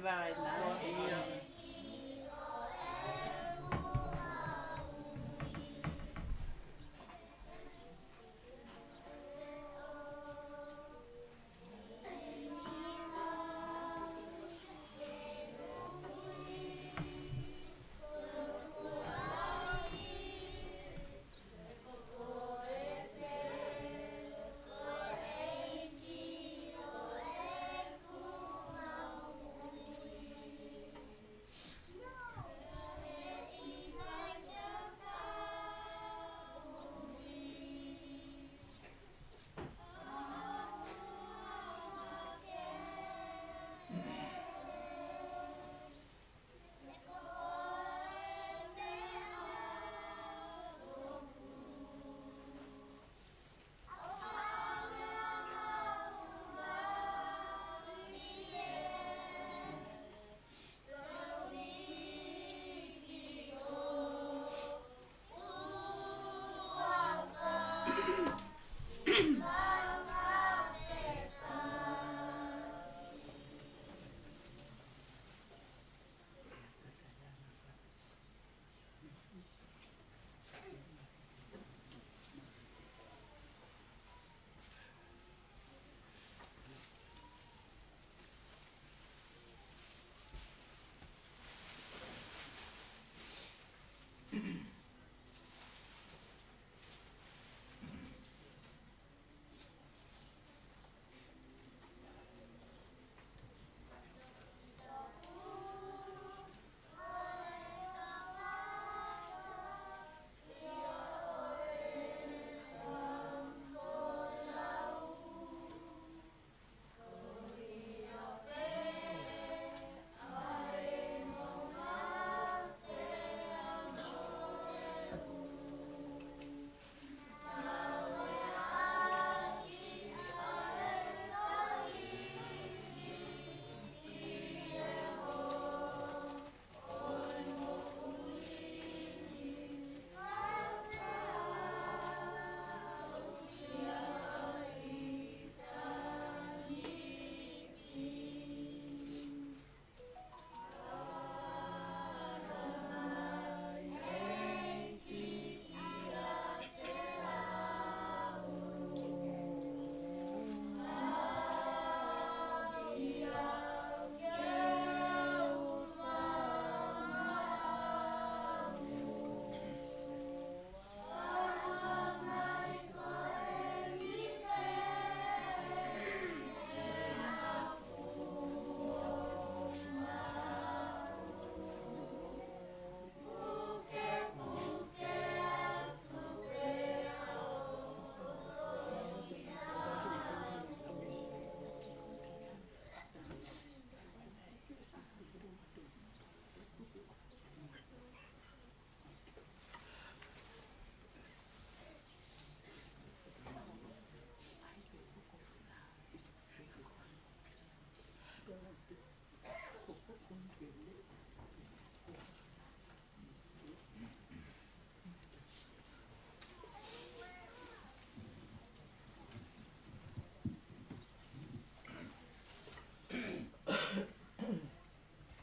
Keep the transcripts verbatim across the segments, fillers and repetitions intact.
Kaina.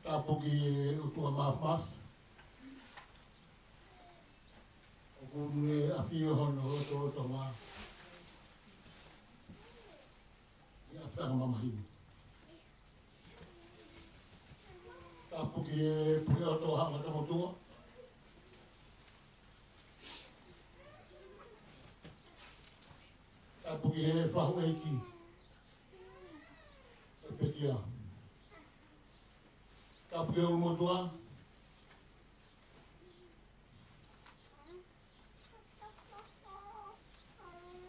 Tapu ki he ʻOtua Māfimafi, ʻoku ne ʻafio hono lotolotonga ʻi he ʻapitanga mamahi ni. Tapu ki he Puleʻoto Haʻa Ngata Motuʻa. Tapu ki he Faʻu ʻEiki ʻo e Pekia. Tapu ki he ʻulumotuʻa.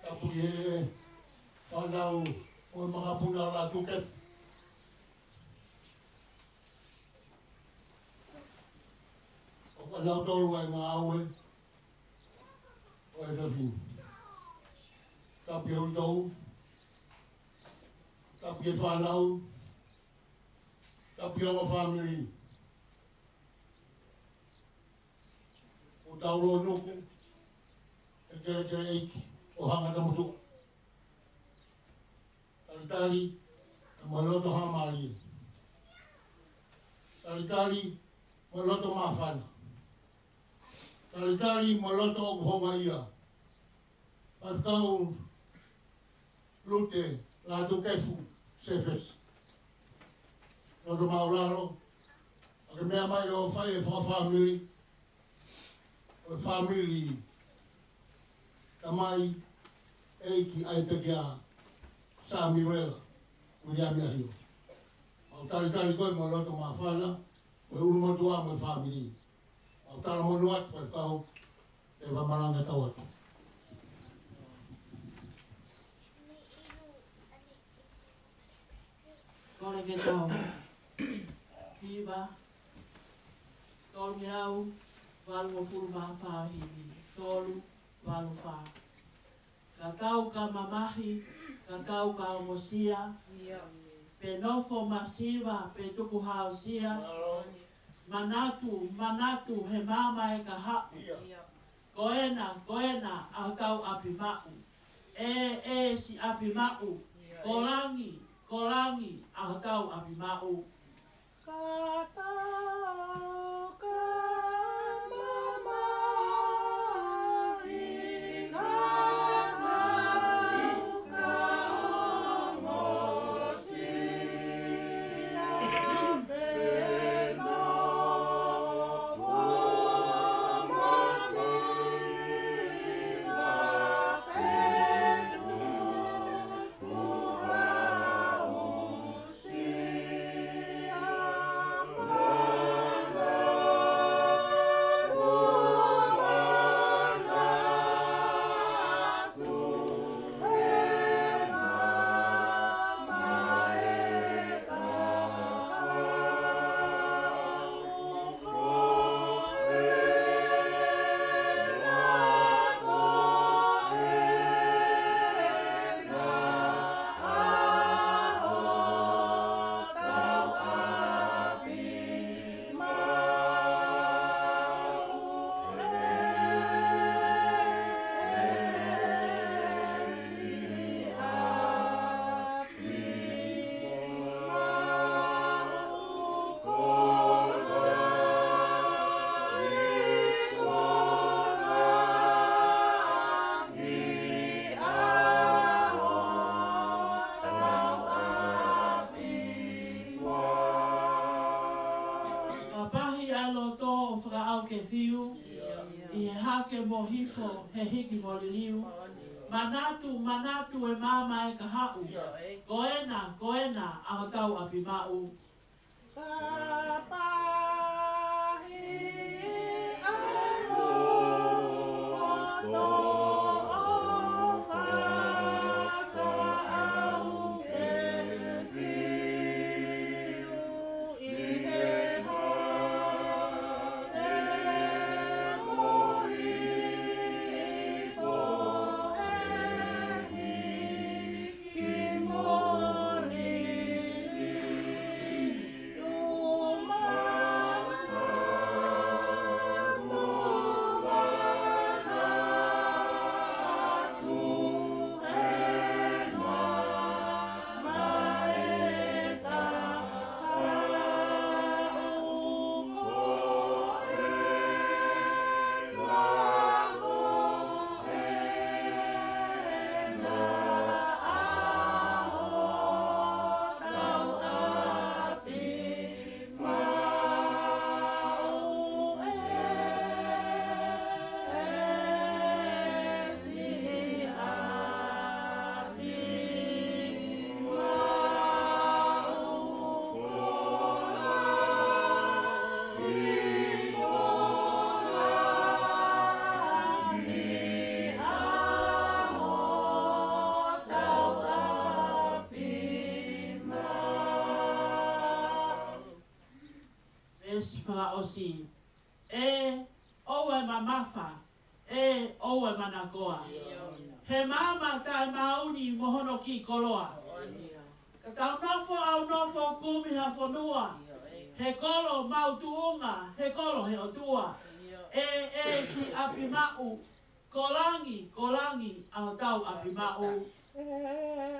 Tapu ki he fānau ʻo e makapuna ʻo Lātūkefu. ʻOku ʻanautolu ʻa e ngāue ʻo e efiafi ni. Tapu ki he ʻOtua, tapu ki he fānau, tapu ki he ongo fāmili. ʻOku tau lōnuku he kelekele ʻeiki ʻo Haʻa Ngata Motuʻa. Talitali, ʻa e loto haʻamālie. Talitali mo e loto māfana. Talitali mo e loto ʻoku hovaʻia. Faifekau Lute Lātūkefu Sefesi. Loto māʻulalo, ʻa e meʻa mai ʻo fai e fakafāmili, ʻo e fāmili tamai ʻeiki ʻa e pekia Samiuela Uiliami ʻAhio. ʻOku talitali koe mo e loto māfana, mo e ʻulumotuʻa mo e fāmili. ʻOku talamonū atu Faifekau, ʻe va malanga tau atu. Kole ke tau. Hiva, tolungeau valungofulu mā fā hivi, tolu valu fā. Ka tau ka mamahi, ka tau ka ongosia, pe nofo masiva, pe tukuhāusia. Manatu, manatu, he maama ʻe ka haʻu. Ko ena, ko ena, ʻa hotau ʻapi maʻu. ʻE, ʻe siʻi ʻapi maʻu. Ko langi, ko langi, ʻa hotau ʻapi maʻu. Ka tau ka mamahi, ka tau ka ongosia, pe nofo masiva, pe tukuhāusia. Ka pahi ʻa e loto ʻo fakaʻau ke fiu, ʻi he hake mo hifo, he hiki mo liliu. Manatu, manatu e maama ʻe ka haʻu. Ko ena, ko ena, ʻa hotau ʻapi maʻu. Ka pahi ʻa e loto ʻo fakaʻau ke fiu, ʻi he hake mo hifo, he hiki mo liliu. Veesi fakaʻosi. ʻE ʻoua ʻe mamafa, ʻe ʻoua ʻe manakoa. He maama taʻemaʻoni mo hono kiʻi koloa. Ka tau nofo ʻaunofo kumi ha fonua. He kolo maʻu tuʻunga, he kolo he ʻOtua. ʻE, ʻe siʻi ʻapi maʻu, ko langi, ko langi, ʻa hotau ʻapi maʻu. ʻE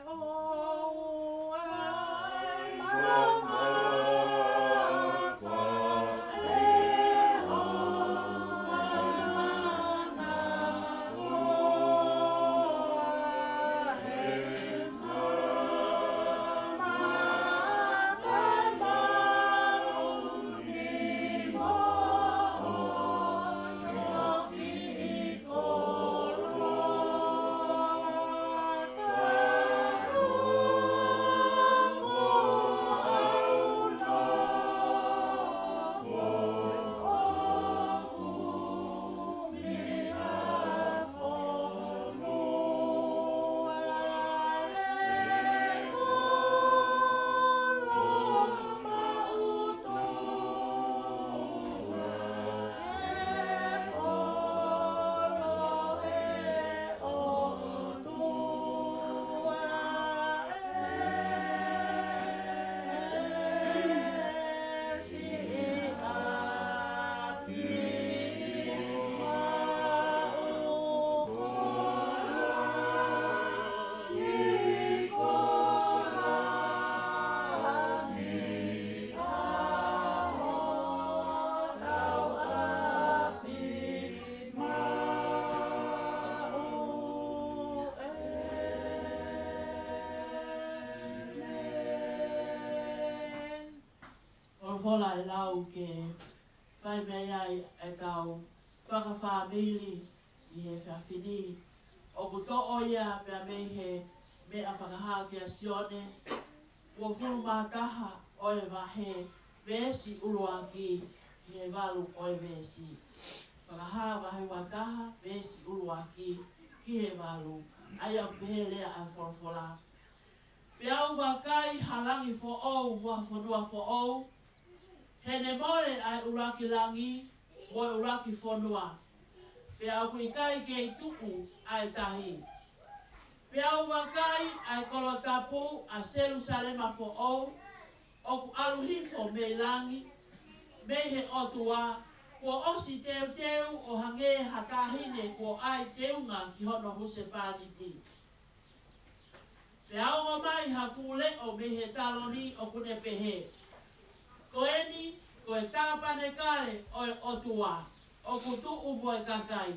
ʻoua ʻe mamafa. Hola e lau ke fai mei ai ʻetau fakafāmili ʻi he efiafi ni. ʻOku toʻo ia pea mei he meʻa Fakahā kia Sione, uofulu mā taha ʻo e vahe, veesi ʻuluaki ki he valu ʻo e veesi. Fakahā vahe ua taha, veesi ʻuluaki ki he valu. ʻA ia ʻoku pehē lea ʻa e folofola. Pea u vakai ha langi foʻou mo ha fonua foʻou, he ne mole ʻa e ʻuluaki langi mo e ʻuluaki fonua, pea ʻoku ʻikai kei tuʻu ʻa e tahi. Pea u vakai ʻa e kolo tapu, ʻa Selusalema foʻou, ʻoku ʻalu hifo mei langi, mei he ʻOtua, kuo ʻosi teuteu ʻo hangē ha taʻahine kuo ʻai teunga ki hono husepāniti. Pea ongo mai ha fuʻu leʻo mei he taloni ʻoku ne pehē, Ko eni, ko e tāpanekale ʻo e ʻOtua, ʻoku tuʻu mo e kakai.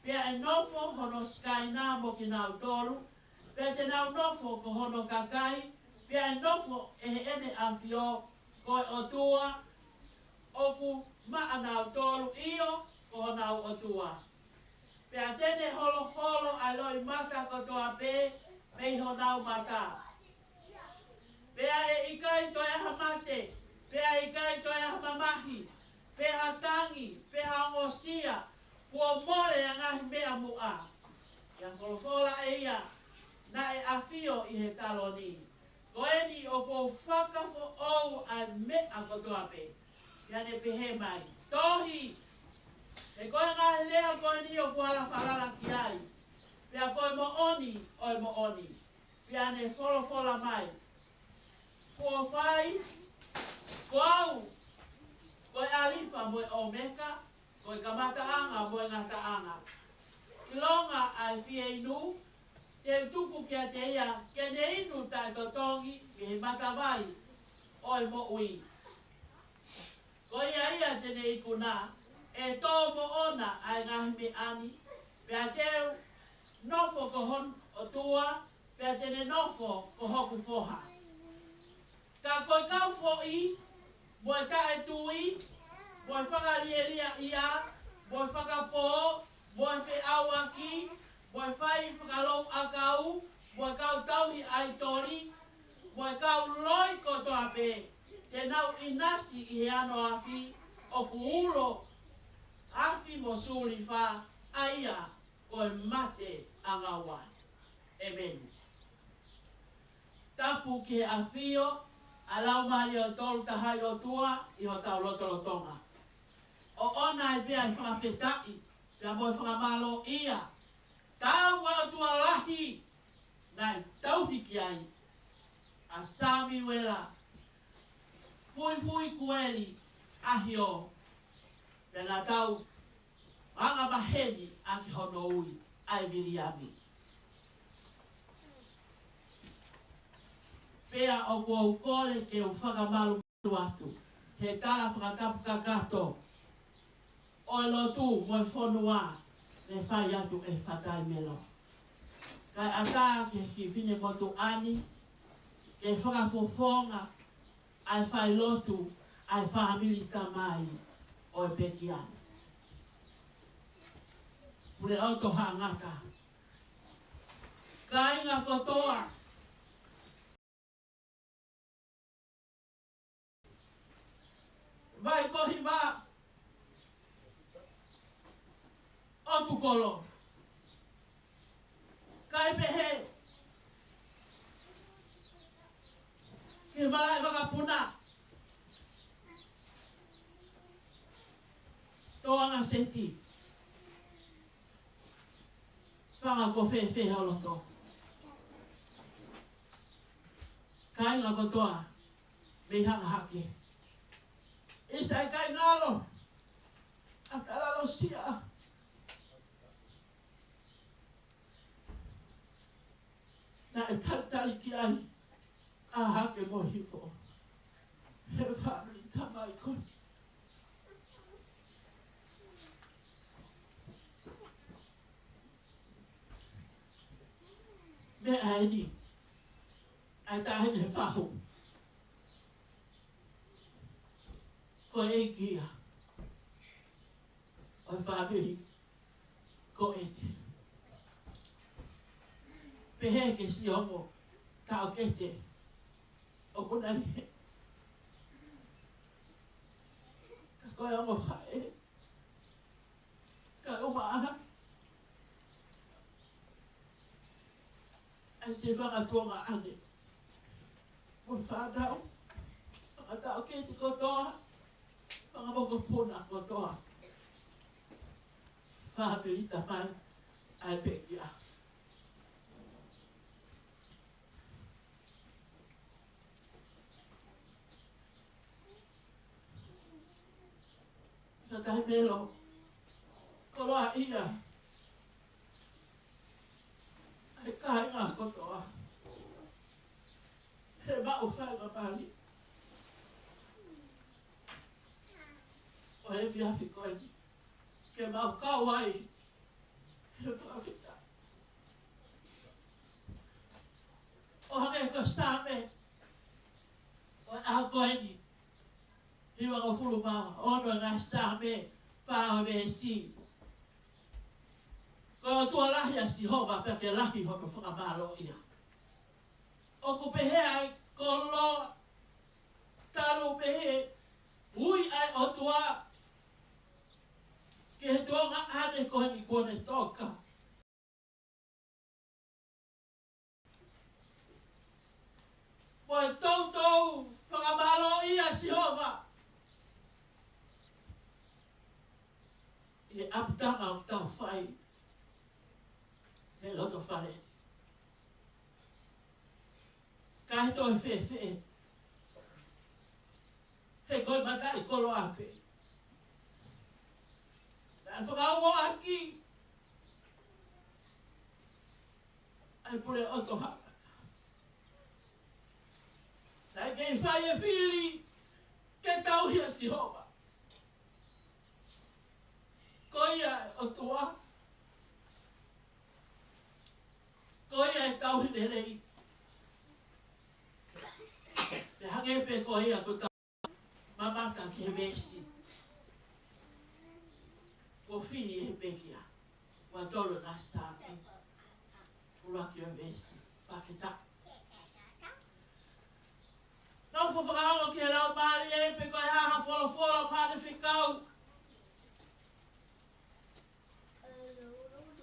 Pea ʻe nofo hono Sikaina mo kinautolu, pea te nau nofo ko hono kakai, pea ʻe nofo ʻe heʻene ʻafio, ko e ʻOtua ʻoku maʻanautolu, ʻio, ko honau ʻOtua. Pea te ne holoholo ʻa e loʻimata kotoa pē mei honau mata. Pea ʻe ʻikai toe ʻi ai ha mate, pea ʻe ʻikai toe ʻi ai ha mamahi, pe ha tangi, pe ha ongosia, kuo mole ʻa e ngaahi meʻa muʻa. Pea folofola ʻe ia naʻe ʻafio ʻi he taloni, Ko eni ʻoku ou fakafoʻou ʻa e meʻa kotoa pē. Pea ne pehē mai, Tohi, he ko e ngaahi lea ko eni ʻoku ala falala ki ai, pea ko e moʻoni ʻo e moʻoni. Pea ne folofola mai, Kuo fai, ko au, ko e ʻAlifa mo e ʻOmeka, ko e kamataʻanga mo e ngataʻanga. ʻIlonga ʻa e fieinu, te u tuku kiate ia ke ne inu taʻetotongi mei he matavai ʻo e moʻui. Ko ia ia te ne ikuna, ʻe tō moʻona ʻa e ngaahi meʻa ni, pea te u nofo ko hono ʻOtua, pea te ne nofo ko hoku foha. Ka ko e kau foʻi, mo e taʻetui, mo e fakalielia ia, mo e fakapō, mo e feʻauaki, mo e fai fakalouʻakau, mo e kau tauhi ʻaitoli, mo e kau loi kotoa pē, te nau ʻinasi ʻi he ano afi ʻoku ulo afi mo sulifa, ʻa ia ko e mate ʻanga ua. ʻEmeni. Tapu ki he ʻafio ʻa e Laumālie ʻo e Tolu Tahaʻi ʻOtua ʻi hotau lotolotonga. ʻOʻona ai pē ʻa e fakafetaʻi, pea mo e fakamālōʻia. Tau ʻa e ʻOtua lahi, naʻe tauhi ki ai ʻa Samiuela Fuifuikueli ʻAhio, pea naʻa tau anga maheni ʻaki hono ui ʻa e Viliami. Pea ʻoku ou kole ke u fakamalumalu atu he tala fakatapu kakato ʻo e lotu mo e fonua ne fai atu ʻe Fatai Melo. Kae ʻatā ki he kiʻi finemotuʻa ni ke fakafofonga ʻa e failotu ʻa e fāmili tamai ʻo e pekia ni. Puleʻoto Haʻangata. Kāinga kotoa. Vaikohiva, ʻOtukolo. Kae pehē ki he malaʻe vakapuna, Toanga Seti. Fanga ko fēfē ho loto. Kāinga kotoa mei Hanga Hake. ʻIsa e kai ngalo ʻa Kalalosia. Naʻe talitali ki ai ʻa Hake mo Hifo. He fāmili tamai ko eni. Meʻa eni ʻa e taʻahine fahu. Ko e ʻEiki ia ʻo e fāmili ko eni. Pehē ki he siʻi ongo taʻokete ʻoku nau ʻi heni. Ka ko e ongo faʻē, ka ʻoku maʻa ʻa e siʻi fanga tuongaʻane mo e fānau, fanga taʻokete kotoa, fanga mokopuna kotoa. Fāmili tamai ʻa e pekia. Ka tahi melo, koloaʻia ʻa e kāinga kotoa he maʻu faingamālie ʻo e efiafi ko eni ke mau kau ai he fakafetaʻi. ʻO hangē ko e Saame ʻo e ʻaho ko eni, hivangofulu mā ono ʻo e ngaahi Saame, fā ʻo e veesi. Ko e ʻOtua lahi ʻa Sihova, pea ke lahi hono fakamālōʻia. ʻOku pehē ʻa e koloa, talu pē he ui ʻa e ʻOtua ki he tuongaʻane ko eni kuo ne toka. Ko e toutou fakamālōʻia ʻa Sihova ʻi he ʻapitanga ʻoku tau fai he loto fale. Ka ʻi he toe fēfē, he ko e mataʻikoloa pē. Naʻe fakaongoʻaki ʻa e pule ʻo Toha. Naʻe kei fai e fili ke tauhi ʻa Sihova. Ko ia ʻa e ʻOtua, ko ia ʻa e tauhi lelei. Pea hangē pē ko ia ko e tau mamata ki he veesi kuo fili ʻe he pekia. Ua tolu ʻa e Saame, ʻuluaki ʻo e veesi. Fakafetaʻi. Nofo fakaongo ki he Laumālie pea ko e hā ha folofola ʻoku ne fekau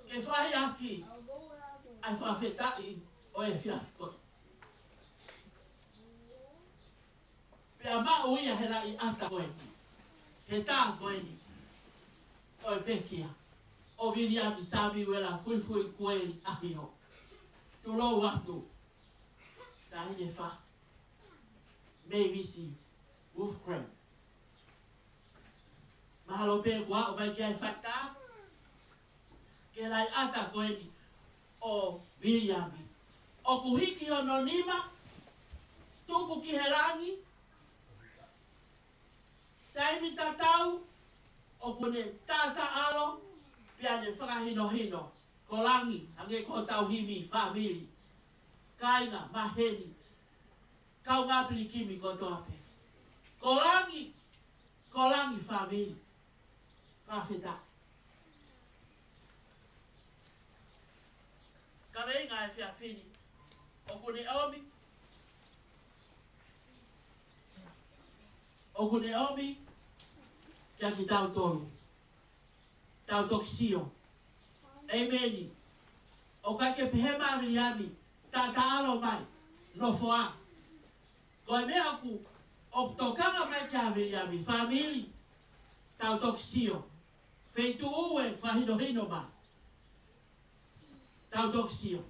ke fai ʻaki ʻa e fakafetaʻi ʻo e efiafi ko eni. Pea maʻu ia he laʻiʻata ko eni, he tā ko eni ʻo e pekia, ʻo Viliami Samiuela Fuifui Kueli ʻAhio. Tulou atu, taʻahine fā, Mavis Wolfgramm. Mahalo pē kuo aʻu mai ki ai e faitā ki he laʻiʻata ko eni ʻo Viliami. ʻOku hiki hono nima, tuku ki he langi, taimi tatau ʻoku ne tātaʻalo, pea ne fakahinohino. Ko langi, hangē ko hotau himi, fāmili, kāinga, maheni, kaungā pilikimi kotoa pē. Ko langi, ko langi fāmili. Fakafetaʻi. Kaveinga ʻa e efiafi ni, ʻoku ne ʻomi, ʻoku ne ʻomi kiate kitautolu. Tau toki sio. ʻĒmeni. ʻOku ʻikai ke pehē mai ʻa Viliami, tātaʻalo mai, nofo ā. Ko e meʻa ʻoku, ʻoku tokanga mai kia Viliami, fāmili, tau toki sio. Feituʻu ʻe fakahinohino mai, tau toki sio.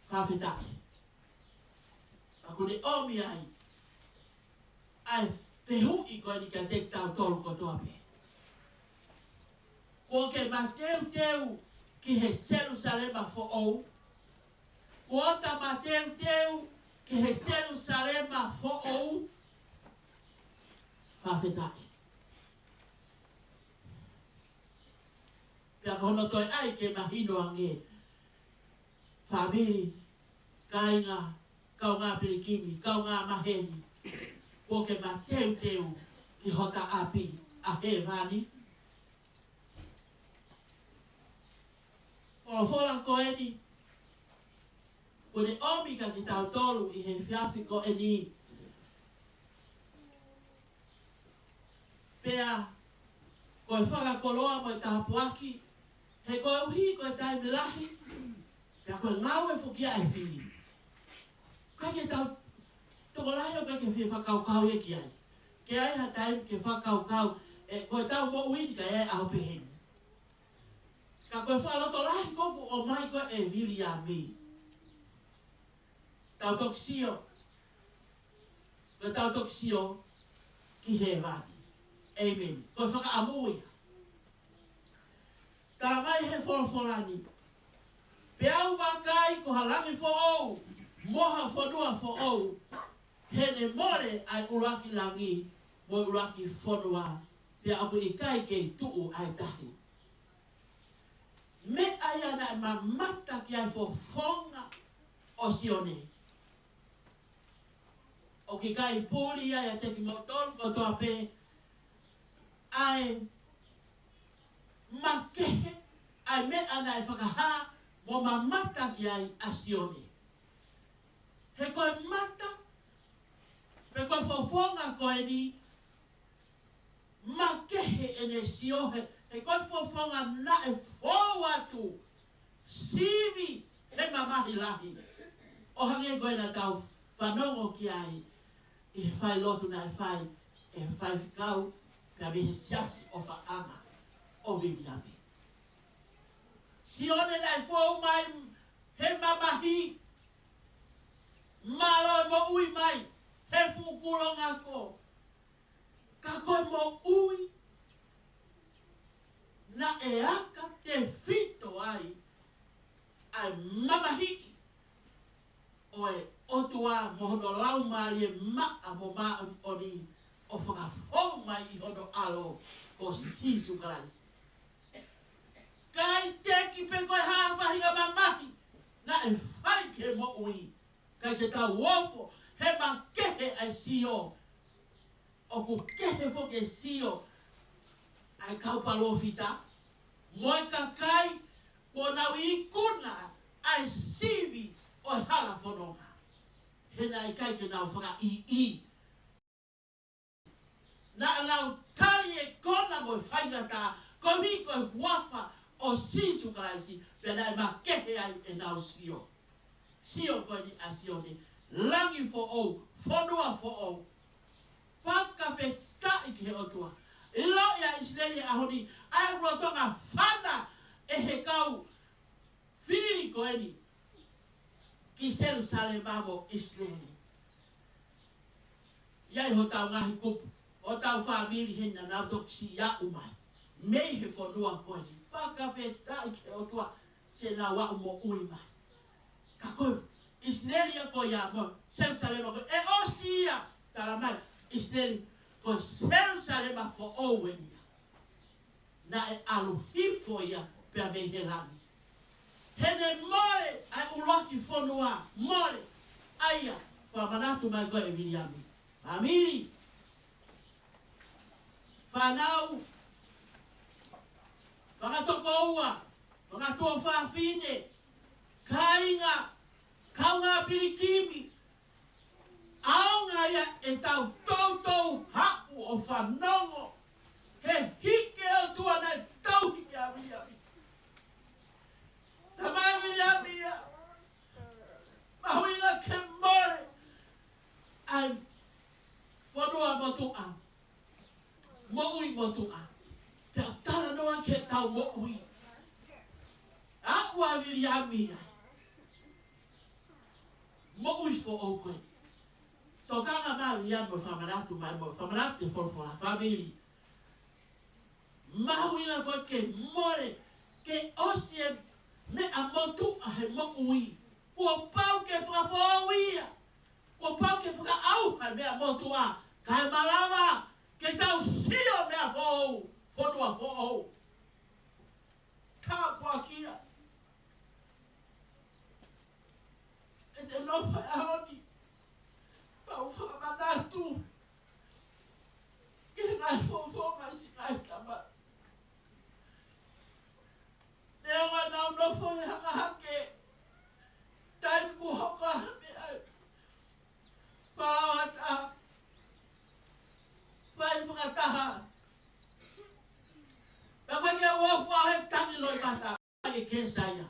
Fakafetaʻi. ʻOku ne ʻomi ai ʻa e fehuʻi ko eni kiate kitautolu kotoa pē. Kuo ke mateuteu ki he Selūsalema foʻou? Kuo ta mateuteu ki he Selūsalema foʻou? Fakafetaʻi. Pea ko hono toe ʻai ke mahino ange, fāmili, kāinga, kaungā pilikimi, kaungā maheni, Kuo ke mateuteu ki hota ʻapi ʻa hēvani. Folofola ko eni kuo ne ʻomi kia kitautolu ʻi he efiafi ko eni. Pea ko e fakakoloa mo e tāpuaki, he koeʻuhi ko e taimi lahi, pea ko e ngāue foki ʻa e fili. ʻIkai ke tau tokolahi ʻoku ʻikai ke fie fakakaukau ia ki ai. Ke ʻi ai ha taimi ke fakakaukau, ʻe, ko ʻetau moʻui ni ka ʻi ai ʻaho pehē ni. Ka ko e fakalotolahi ko ē kuo ʻomai ko ē ʻe Viliami. Tau toki sio. Ko ʻetau toki sio ki hēvani. ʻĒmeni. Ko e fakaʻamu ia. Talamai he folofola ni: Pea u vakai ko ha langi foʻou, mo ha fonua foʻou, he ne mole ʻa e ʻuluaki langi, mo e ʻuluaki fonua, pea ʻoku ʻikai kei tuʻu ʻa e tahi. Meʻa ia naʻe mamata ki ai e fofonga ʻo Sione. ʻOku ʻikai puli ia ʻiate kimoutolu kotoa pē ʻa e makehe, ʻa e meʻa naʻe fakahā mo mamata ki ai ʻa Sione. He ko e mata, pe ko e fofonga ko eni, makehe ʻene sio he, he ko e fofonga naʻe fou atu, sivi he mamahi lahi. ʻO hangē ko ē naʻa tau fanongo ki ai ʻi he failotu naʻe fai ʻe he faifekau, pea mei he siasi ʻofaʻanga ʻo Viliami. Sione naʻe fou mai he mamahi, mālō e moʻui mai he fuʻu kulonga ko ē. Ka ko e moʻui naʻe aka tefito ai ʻa e mamahiʻi ʻo e ʻOtua mo hono Laumālie maʻa mo māʻoniʻoni ʻo fakafou mai ʻi hono ʻAlo ko Sīsū Kalaisi. ʻIkai teki pe ko e hā faʻahinga mamahi naʻe fai ki he moʻui, ʻikai ke tau ofo he makehe ʻa e sio. ʻOku kehe foki e sio ʻa e kau palōfita mo e kakai kuo nau ikuna ʻa e sivi ʻo e hala fononga. He naʻe ʻikai ke nau fakaʻiʻi. Naʻa nau tali e kona mo e faingataʻa koeʻuhi ko e huafa ʻo Sīsū Kalaisi, pea naʻe makehe ai ʻenau sio. Sio ko eni ʻa Sione, langi foʻou, fonua foʻou. Fakafetaʻi ki he ʻOtua. ʻIloʻi ʻa ʻIsileli he ʻaho ni, ʻa e lolotonga fana ʻe he kau fili ko eni ki Selusalema mo ʻIsileli. ʻI ai hotau ngaahi kupu, hotau fāmili heni naʻa nau toki siʻi aʻu mai mei he fonua ko eni. Fakafetaʻi ki he ʻOtua, siʻenau aʻu moʻui mai. Ka ko ʻIsileli ia ko ia mo Selusalema ko ē, ʻe ʻosi ia, talamai ʻIsileli, ko Selusalema foʻou eni ia. Naʻe ʻalu hifo ia pea mei he langi. He ne mole ʻa e ʻuluaki fonua, mole. ʻA ia, fakamanatu mai ko ē ʻe Viliami. Fāmili, fānau, fanga tokoua, fanga tuofāfine, kāinga, kaungā pilikimi, ʻaonga ia ʻetau toutou haʻu ʻo fanongo he hiki ʻa e ʻOtua naʻe tauhi kia Viliami. Talamai ʻe Viliami ia, mahuʻinga ke mole ʻa e fonua motuʻa, moʻui motuʻa. Pea talanoa ki heʻetau moʻui. Aʻu ʻa Viliami ia, moʻui foʻou ko ē. Tokanga mai ʻa Viliami mo fakamanatu mai mo fakamanatu e folofola, fāmili. Mahuʻinga ko ē ke mole, ke ʻosi e meʻa motuʻa he moʻui. Kuo pau ke fakafoʻou ia. Kuo pau ke fakaʻauha e meʻa motuʻa, kae malava ke tau sio meʻa foʻou, fonua foʻou. Tāpuakiʻi ʻa e te nofo he ʻaho ni. Pau fakamanatu Kēsaia.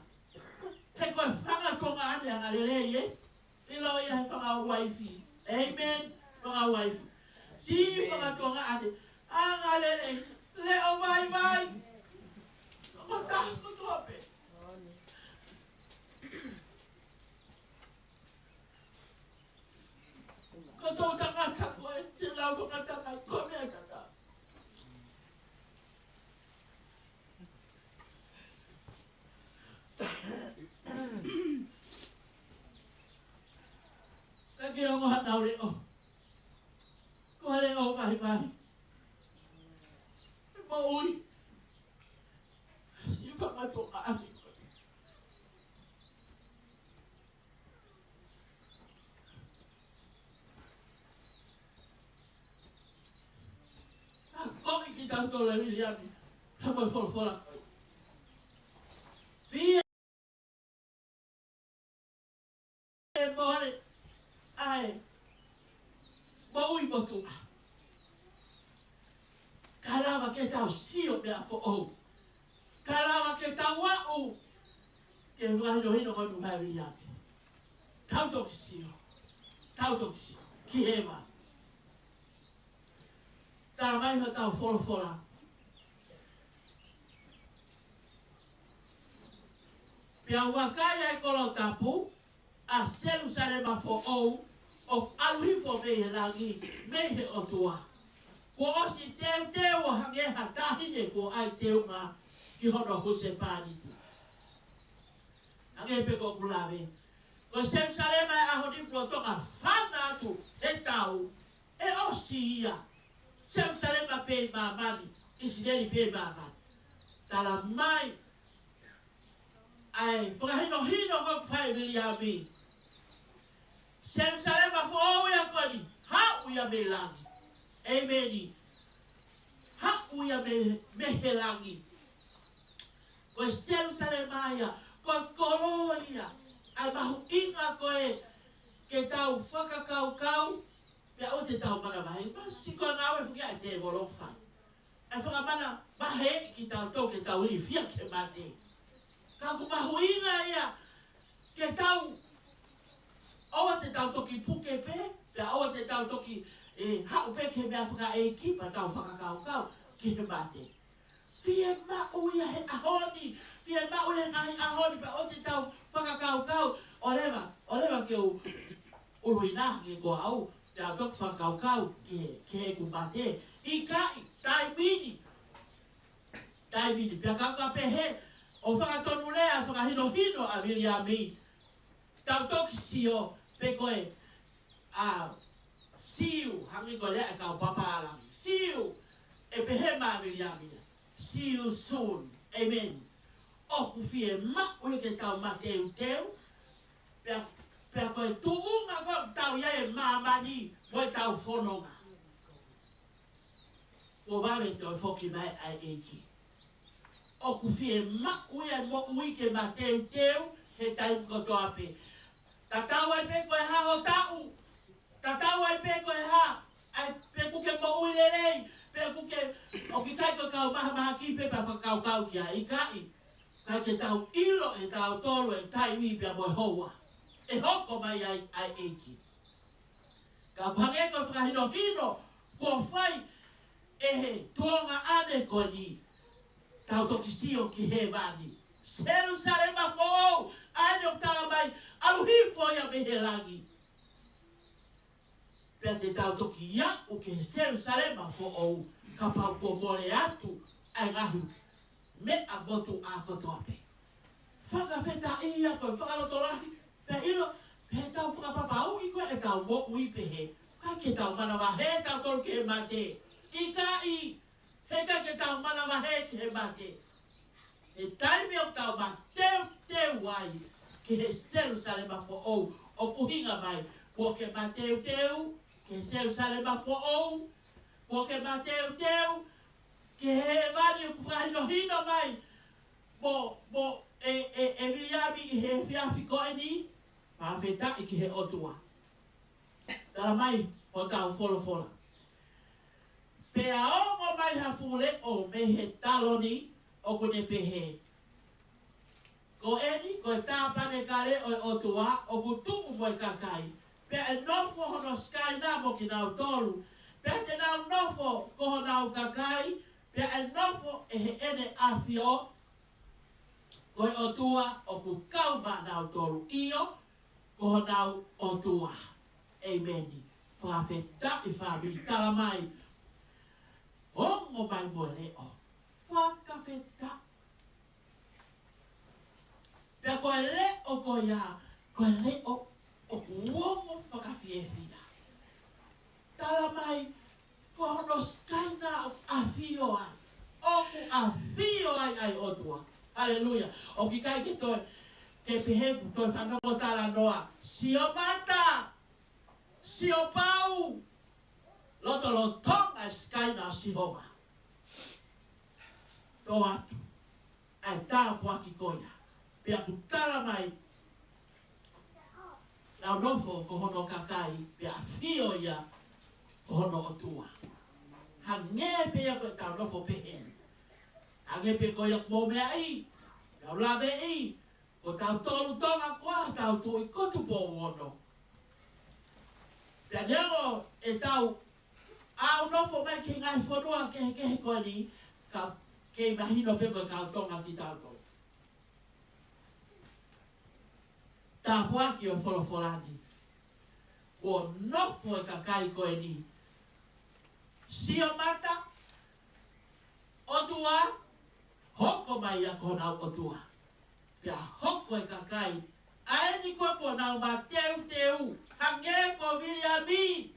He ko e fanga tuongaʻane angalelei, ē? ʻIlo ia he fanga uaifi. Amen. Fanga uaifi. Siʻi fanga tuongaʻane angalelei. Leʻo vaivai. Ko taha kotoa pē. Ko e tangata ko ē, te lau fakatātā, ko e meʻa tatau. Ka ke ongo hanau leʻo. Ko e leʻo vaivai. Moʻui. Siʻi fanga tuongaʻane. Ka ko e kiʻi tau tole Viliami, ka mo e folofola. Fie mole ʻa e moʻui motuʻa. Ka lava ke tau sio meʻa foʻou. Ka lava ke tau aʻu ki he fakahinohino ko eni ʻa Viliami. Tau toki sio. Tau toki sio. Ki hēvani. Talamai ʻe hotau folofola. Pea ʻe vakai ʻa e kolo tapu, ʻa Selusalema foʻou, ʻoku ʻalu hifo mei he langi, mei he ʻOtua. Kuo ʻosi teuteu ʻo hangē ha taʻahine kuo ʻai teunga ki hono husepāniti. Hangē pē ko ʻeku lave. Ko Selusalema ʻi he ʻaho ni kuo tonga fana atu he tau, ʻe ʻosi ia. Selusalema pē ʻi māmani, ʻIsileli pē ʻi māmani. Talamai ʻa e fakahinohino ko ē ʻoku fai ʻe Viliami. Selusalema foʻou ia ko eni, haʻu ia mei langi. ʻEmeni. Haʻu ia mei, mei he langi. Ko e Selusalema ia, ko e kolo ia, ʻa e mahuʻinga ko ē ke tau fakakaukau, pea ʻoua te tau manavahē, pea sio ko e ngāue foki ia ʻa e tēvolo ʻoku fai. ʻE fakamanavahē kitautolu ke tau ilifia ki he mate. Ka ʻoku mahuʻinga ia ke tau, ʻoua te tau toki puke pē, pea ʻoua te tau toki, ē, haʻu pē ki he meʻa fakaʻeiki, pea tau fakakaukau ki he mate. Fiemaʻu ia he ʻaho ni, fiemaʻu ia he ngaahi ʻaho ni, pea ʻoua te tau fakakaukau, ʻoua leva, ʻoua leva ke u ʻuluʻi nā ke ko au, pea toki fakakaukau ki he, ki heʻeku mate. ʻIkai, taimi ni. Taimi ni, pea ka u ka pehē, ʻo fakatonulea, fakahinohino ʻa Viliami. Tau toki sio, pe ko e, ʻa, see you, hangē ko e lea ʻa e kau papālangi. See you, ʻe pehē mai ʻa Viliami. See you soon. ʻEmeni. ʻOku fiemaʻu ia ke tau mateuteu, pea, pea ko e tuʻunga ko ē ʻoku tau ʻi ai ʻi māmani mo ʻetau fononga. Kuo vave ke toe foki mai ʻa e ʻEiki. ʻOku fiemaʻu ia e moʻui ke mateuteu he taimi kotoa pē. Tatau ai pē ko e hā ho taʻu, tatau ai pē ko e hā, ʻa e pe ʻoku ke moʻui lelei, pe ʻoku ke, ʻoku ʻikai ko e kau mahamahaki pē pea fakakaukau ki ai, ʻikai. Kae ke tau ʻilo ʻe tautolu e taimi pea mo e houa ʻe hoko mai ai ʻa e ʻEiki. Ka ʻoku hangē ko e fakahinohino kuo fai ʻe he tuongaʻane ko eni, tau toki sio ki hēvani. Selusalema foʻou, ʻa eni ʻoku talamai, ʻalu hifo ia mei he langi. Pea te tau toki aʻu ki he Selusalema foʻou, kapau kuo mole atu ʻa e ngaahi meʻa motuʻa kotoa pē. Fakafetaʻi ia ko e fakalotolahi, pea ʻilo, pea tau fakapapauʻi ko ē ʻetau moʻui pehē. ʻIkai ke tau manavahē tautolu ki he mate. ʻIkai, heʻikai ke tau manavahē ki he mate. He taimi ʻoku tau mateuteu ai ki he Selusalema foʻou, ʻoku ʻuhinga mai, kuo ke mateuteu ki he Selusalema foʻou, kuo ke mateuteu ki hēvani ʻoku fakahinohino mai mo, mo e, e, e Viliami ʻi he efiafi ko eni, fakafetaʻi ki he ʻOtua. Talamai hotau folofola. Pea ongo mai ha fuʻu leʻo mei he taloni ʻoku ne pehē, Ko eni, ko e tāpanekale ʻo e ʻOtua ʻoku tuʻu mo e kakai. Pea ʻe nofo hono Sikaina mo kinautolu. Pea te nau nofo ko honau kakai, pea ʻe nofo ʻe heʻene ʻAfio, ko e ʻOtua ʻoku kau maʻanautolu, ʻio, ko honau ʻOtua. ʻEmeni. Fakafetaʻi fāmili, tala mai. Ongo mai mo e leʻo. Fakafetaʻi. Pea ko e leʻo ko ia, ko e leʻo ʻoku ongo fakafiefia. Tala mai, ko hono Sikaina ʻoku ʻafio ai. ʻOku ʻafio ai ʻa e ʻOtua. Haleluia. ʻOku ʻikai ke toe, ke pehē kuo toe fanongo talanoa. Sio mata. Sio pau. Lotolotonga e Sikaina ʻo Sihova. Tō atu ʻa e tāpuaki ko ia. Pea ʻoku tala mai, nau nofo ko hono kakai, pea ʻafio ia ko hono ʻOtua. Hangē pē ia ko ʻetau nofo pehē. Hangē pē ko ia ʻoku mou meaʻi, tau laveʻi, ko tautolu Tonga ko ā tau tuʻi ko Tupou Ono. Pea neongo ʻetau ʻalu nofo mai ki he ngaahi fonua kehekehe ko eni, ka kei mahino pē ko e kau Tonga kitautolu. Tāpuaki ʻo e folofola ni. Kuo nofo e kakai ko eni. Sio mata, ʻOtua, hoko mai ia ko honau ʻOtua. Pea hoko e kakai, ʻa eni ko ē kuo nau mateuteu, hangē ko Viliami,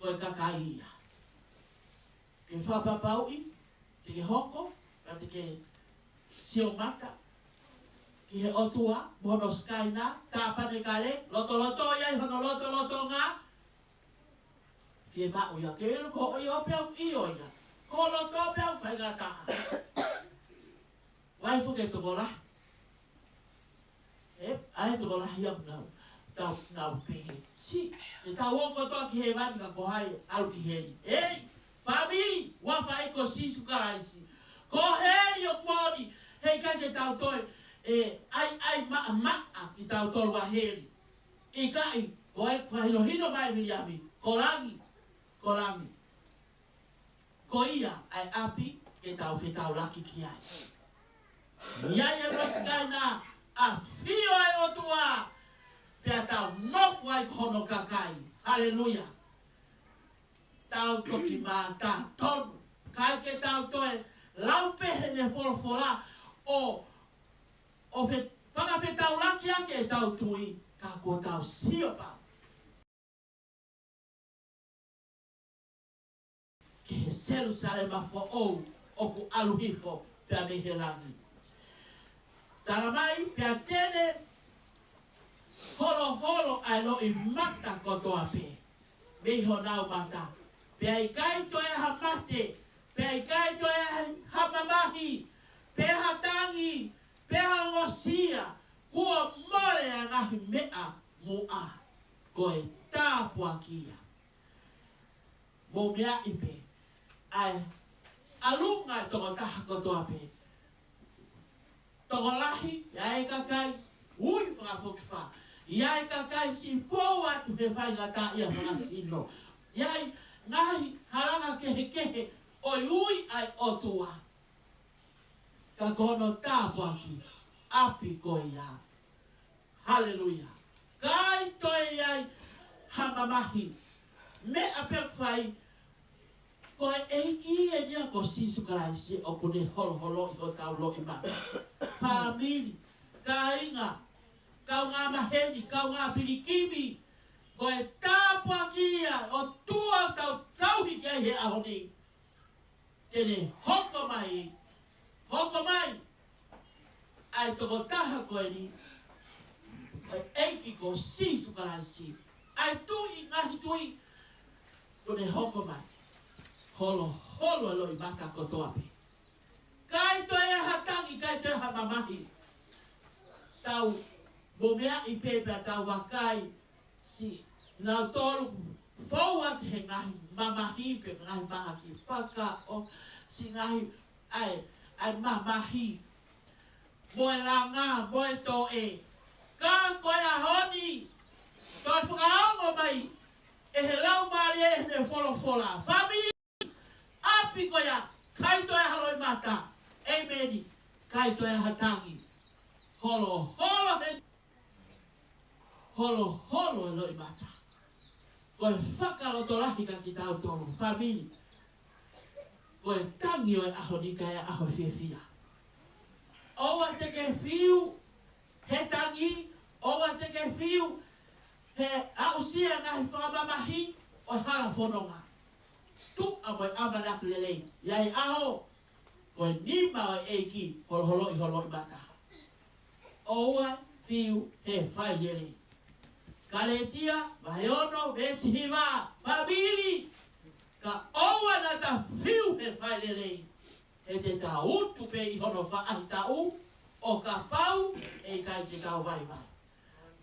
ko e kakai ia. Ke fakapapauʻi, te ke hoko, pea te ke sio mata ki he ʻOtua, mo hono Sikaina, tāpanekale, lotoloto ia ʻi hono lotolotonga. Fiemaʻu ia ke ʻilo ko ʻoe ʻo pea ʻio ia. Ko loto pea faingataʻa. Vai fuke tokolahi. ʻE, ʻa e tokolahi ʻoku nau, tau, nau pehē. Siʻi, ʻe tau ō kotoa ki hēvani ka ko hai ʻalu ki heli. ʻEi, fāmili, ʻoku fai ko Sīsū Kalaisi. Ko heli ʻoku moʻoni, heʻikai ke tau toe, ʻe, ʻai, ʻai maʻamaʻa kitautolu ʻa heli. ʻIkai, ko e fakahinohino mai Viliami, ko langi, ko langi. Ko ia ʻa e ʻapi ke tau fetaulaki ki ai. ʻI ai e Sikaina, ʻafio ʻa e ʻOtua, pea tau nofo ai ko hono kakai. Haleluia. Tau toki mātā tonu. ʻIkai ke tau toe lau pē heʻene folofola ʻo, ʻo fe-, fakafetaulaki ʻaki ʻetau tui, ka kuo tau sio pau ki he Selūsalema foʻou ʻoku ʻalu hifo pea mei he langi. Tala mai, pea te ne holoholo ʻa e loʻimata kotoa pē mei honau mata. Pea ʻikai toe ha mate, pea ʻikai toe ha mamahi, pe ha tangi, pe ha ongosia, kuo mole ʻa e ngaahi meʻa muʻa. Ko e tāpuaki ia. Mou meaʻi pē, ʻa e ʻalunga e tokotaha kotoa pē. Tokolahi, ʻi ai e kakai ui fakafokifā. ʻI ai e kakai siʻi fou atu he faingataʻaʻia fakasino. ʻI ai ngaahi halanga kehekehe ʻo e ui ʻa e ʻOtua. Ka ko hono tāpuaki, ʻapi ko ia. Haleluia. ʻIkai toe ʻi ai ha mamahi. Meʻa pē ʻoku fai, ko e ʻEiki eni ia ko Sīsū Kalaisi ʻoku ne holoholoʻi hotau loʻimata. Fāmili, kāinga, kaungā maheni, kaungā pilikimi. Ko e tāpuaki ia ʻo e ʻOtua ʻoku tau tauhi ki ai he ʻaho ni. Te ne hoko mai, hoko mai ʻa e tokotaha ko eni, ʻa e ʻEiki ko Sīsū Kalaisi. ʻA e tuʻi, ngaahi tuʻi, kuo ne hoko mai. Holoholo e loʻimata kotoa pē. ʻIkai toe ha tangi, ʻikai toe ha mamahi. Tau mou meaʻi pē pea tau vakai, siʻi nautolu fou atu he ngaahi mamahi pe ngaahi mahaki, paka ʻo siʻi ngaahi ʻai, ʻai mamahi. mo e langa, mo e toʻe. Ka ko e ʻaho ni, toe fakaongo mai ʻe he Laumālie ʻene folofola. Fāmili, ʻapi ko ia, ʻikai toe ʻi ai ha loʻimata. ʻEmeni. ʻIkai toe ʻi ai ha tangi. Holoholo he, holoholo e loʻimata. Ko e fakalotolahi kia kitautolu, fāmili. Ko e tangi ʻo e ʻaho ni ʻikai ʻaho fiefia. ʻOua te ke fiu he tangi, ʻoua te ke fiu he aʻusia e ngaahi fakamamahi ʻo e hala fononga. Tuʻa mo e ʻamanaki lelei, ʻi ai e ʻaho, ko e nima ʻo e ʻEiki holoholoʻi ho loʻimata. ʻOua fiu he fai lelei. Kalētia, vahe ono, veesi hiva, fāmili, ka ʻoua naʻa ta fiu he fai lelei. He te ta utu pē ʻi hono faʻahitaʻu, ʻo kapau ʻe ʻikai te tau vaivai.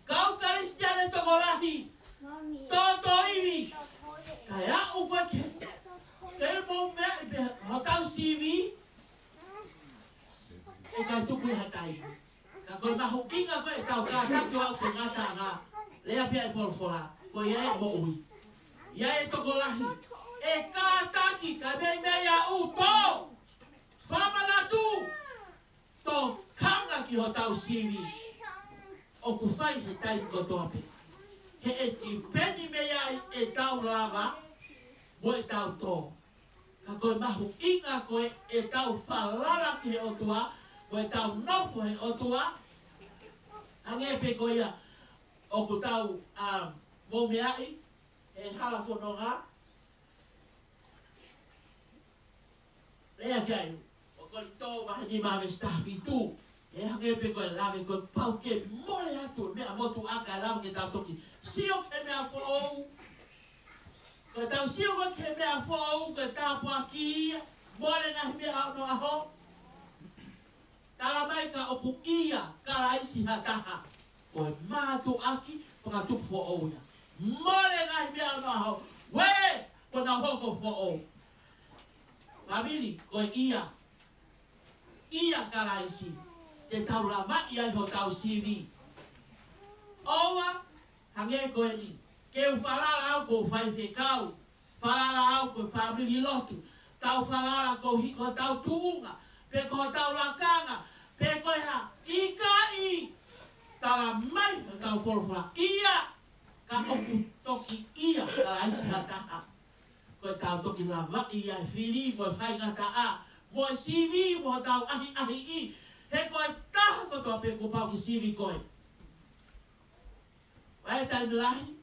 Kau Kalisitiane tokolahi, tōtōivi, kae aʻu koe ke, ke mou meaʻi pē hotau sivi, ʻe ʻikai tuku ha taimi. Ka ko e mahuʻinga ko ē ʻetau kātaki ʻo aʻu ki he ngataʻanga, lea pē ʻa e folofola, ko ia e moʻui. ʻI ai e tokolahi ʻe kātaki, ka meimei aʻu, tō, fakamanatu, tokanga ki hotau sivi. ʻOku fai he taimi kotoa pē. He ʻe tipeni mei ai ʻetau lava mo ʻetau tō. Ka ko e mahuʻinga ko ē ʻetau falala ki he ʻOtua, mo ʻetau nofo he ʻOtua, hangē pē ko ia ʻoku tau, um, mou meaʻi he hala fononga. Lea ki ai, ʻo Kolinitō vahe nima veesi taha fitu. ʻE hangē pē ko e lave, kuo pau ke mole atu e meʻa motuʻa kae lava ke tau toki sio ki he meʻa foʻou. Ko ʻetau sio ko ē ki he meʻa foʻou, ko e tāpuaki ia, mole ngaahi meʻa ʻo onoʻaho. Tala mai ka ʻoku ʻia Kalaisi ha taha, ko e mātuʻaki fakatupu foʻou ia. Mole ngaahi meʻa ʻo onoʻaho, ue, kuo nau hoko foʻou. Fāmili, ko e ʻia, ʻia Kalaisi, te tau lavaʻi ai hotau sivi. ʻOua, hangē ko eni, ke u falala au ko e faifekau, falala au ko e fāmili lotu, tau falala koeʻuhi ko hotau tuʻunga, pe ko hotau lakanga, pe ko e hā, ʻikai, tala mai hotau folofola, ʻia, ka ʻoku toki ʻia Kalaisi ha taha. Ko ʻetau toki lavaʻi ʻa e fili mo e faingataʻa, mo e sivi mo hotau ʻahiʻahiʻi, he ko e taha kotoa pē kuo pau ke sivi koe. ʻI he taimi lahi,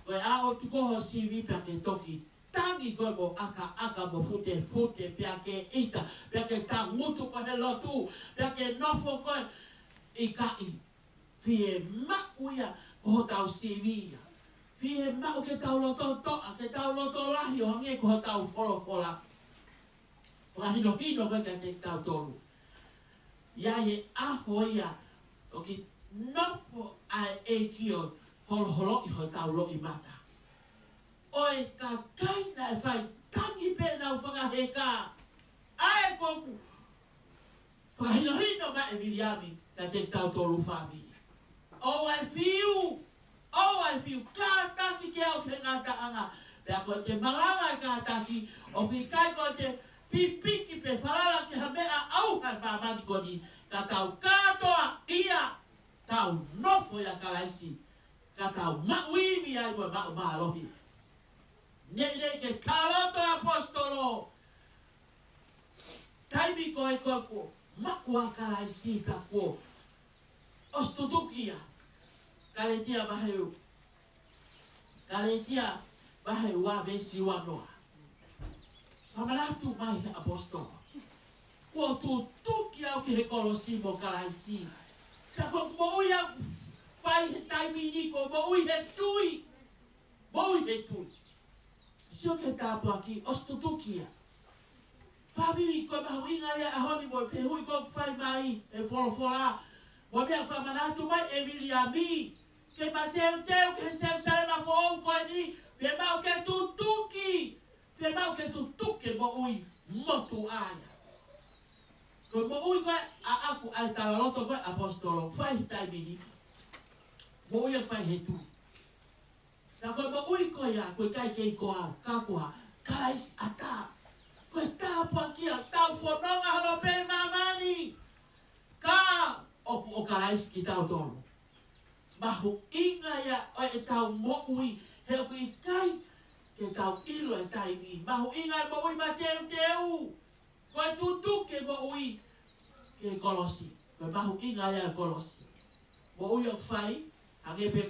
ko e ʻalu atu ko ē ho sivi pea ke toki tangi ko ē mo ʻakaʻaka mo futefute, pea ke ʻita, pea ke tangutu ko ē he lotu, pea ke nofo ko ē, ʻikai. Fiemaʻu ia ko hotau sivi ia. Fiemaʻu ke tau loto toʻa, ke tau loto lahi ʻo hangē ko hotau folofola. Fakahinohino ko ē kiate kitautolu. ʻI ai e ʻaho ia ʻoku nofo ai e ʻEiki ʻo holoholoʻi hotau loʻimata. ʻOi, kakai naʻe fai tangi pē ʻenau fakaheka. ʻA ē ʻoku fakahinohino mai ʻe Viliami kiate kitautolu fāmili. ʻOua ʻe fiu, ʻoua ʻe fiu, kātaki ke aʻu ki he ngataʻanga. Pea ko ʻete malava e kātaki, ʻoku ʻikai ko ʻete pipiki pe falala ki ha meʻa ʻauha ʻi māmani ko eni, ka tau kātoa ia, tau nofo ʻia Kalaisi, ka tau maʻu ivi ai mo maʻu mālohi. Neʻineʻi ke taloto ʻaposetolo, taimi ko ē ko ē kuo maʻu ʻa Kalaisi pea kuo ʻosi tutuki ia. Kalētia vahe ua. Kalētia vahe ua veesi ua noa. Fakamanatu mai he ʻaposetolo, kuo tutuki au ki he kolosi mo Kalaisi. Pea ko ʻeku moʻui ʻoku fai he taimi ni ko e moʻui he tui. Moʻui he tui. Sio ki he tāpuaki, ʻosi tutuki ia. Fāmili, ko e mahuʻinga ia ʻaho ni mo e fehuʻi ʻoku fai mai ʻe he folofola, mo e meʻa fakamanatu mai ʻe Viliami. Ke mateuteu ki he Selusalema foʻou ko eni, fiemaʻu ke tutuki, fiemaʻu ke tutuki e moʻui motuʻa ia. Ko e moʻui ko ē ʻaʻaku ʻa e talaloto ko ē ʻaposetolo, fai he taimi ni. Moʻui ʻoku fai he tuʻi. Ka ko e moʻui ko ia, ʻoku ʻikai kei ko au, ka ko ā, Kalaisi ʻatā. Ko e tāpuaki ia, tau fononga holo pē ʻi māmani. Ka ʻoku ʻo Kalaisi kitautolu. Mahuʻinga ia ʻo ʻetau moʻui, he ʻoku ʻikai ke tau ʻilo e taimi. Mahuʻinga e moʻui mateuteu. Ko e tutuki e moʻui ki he kolosi. Ko e mahuʻinga ia e kolosi. Moʻui ʻoku fai, hangē pē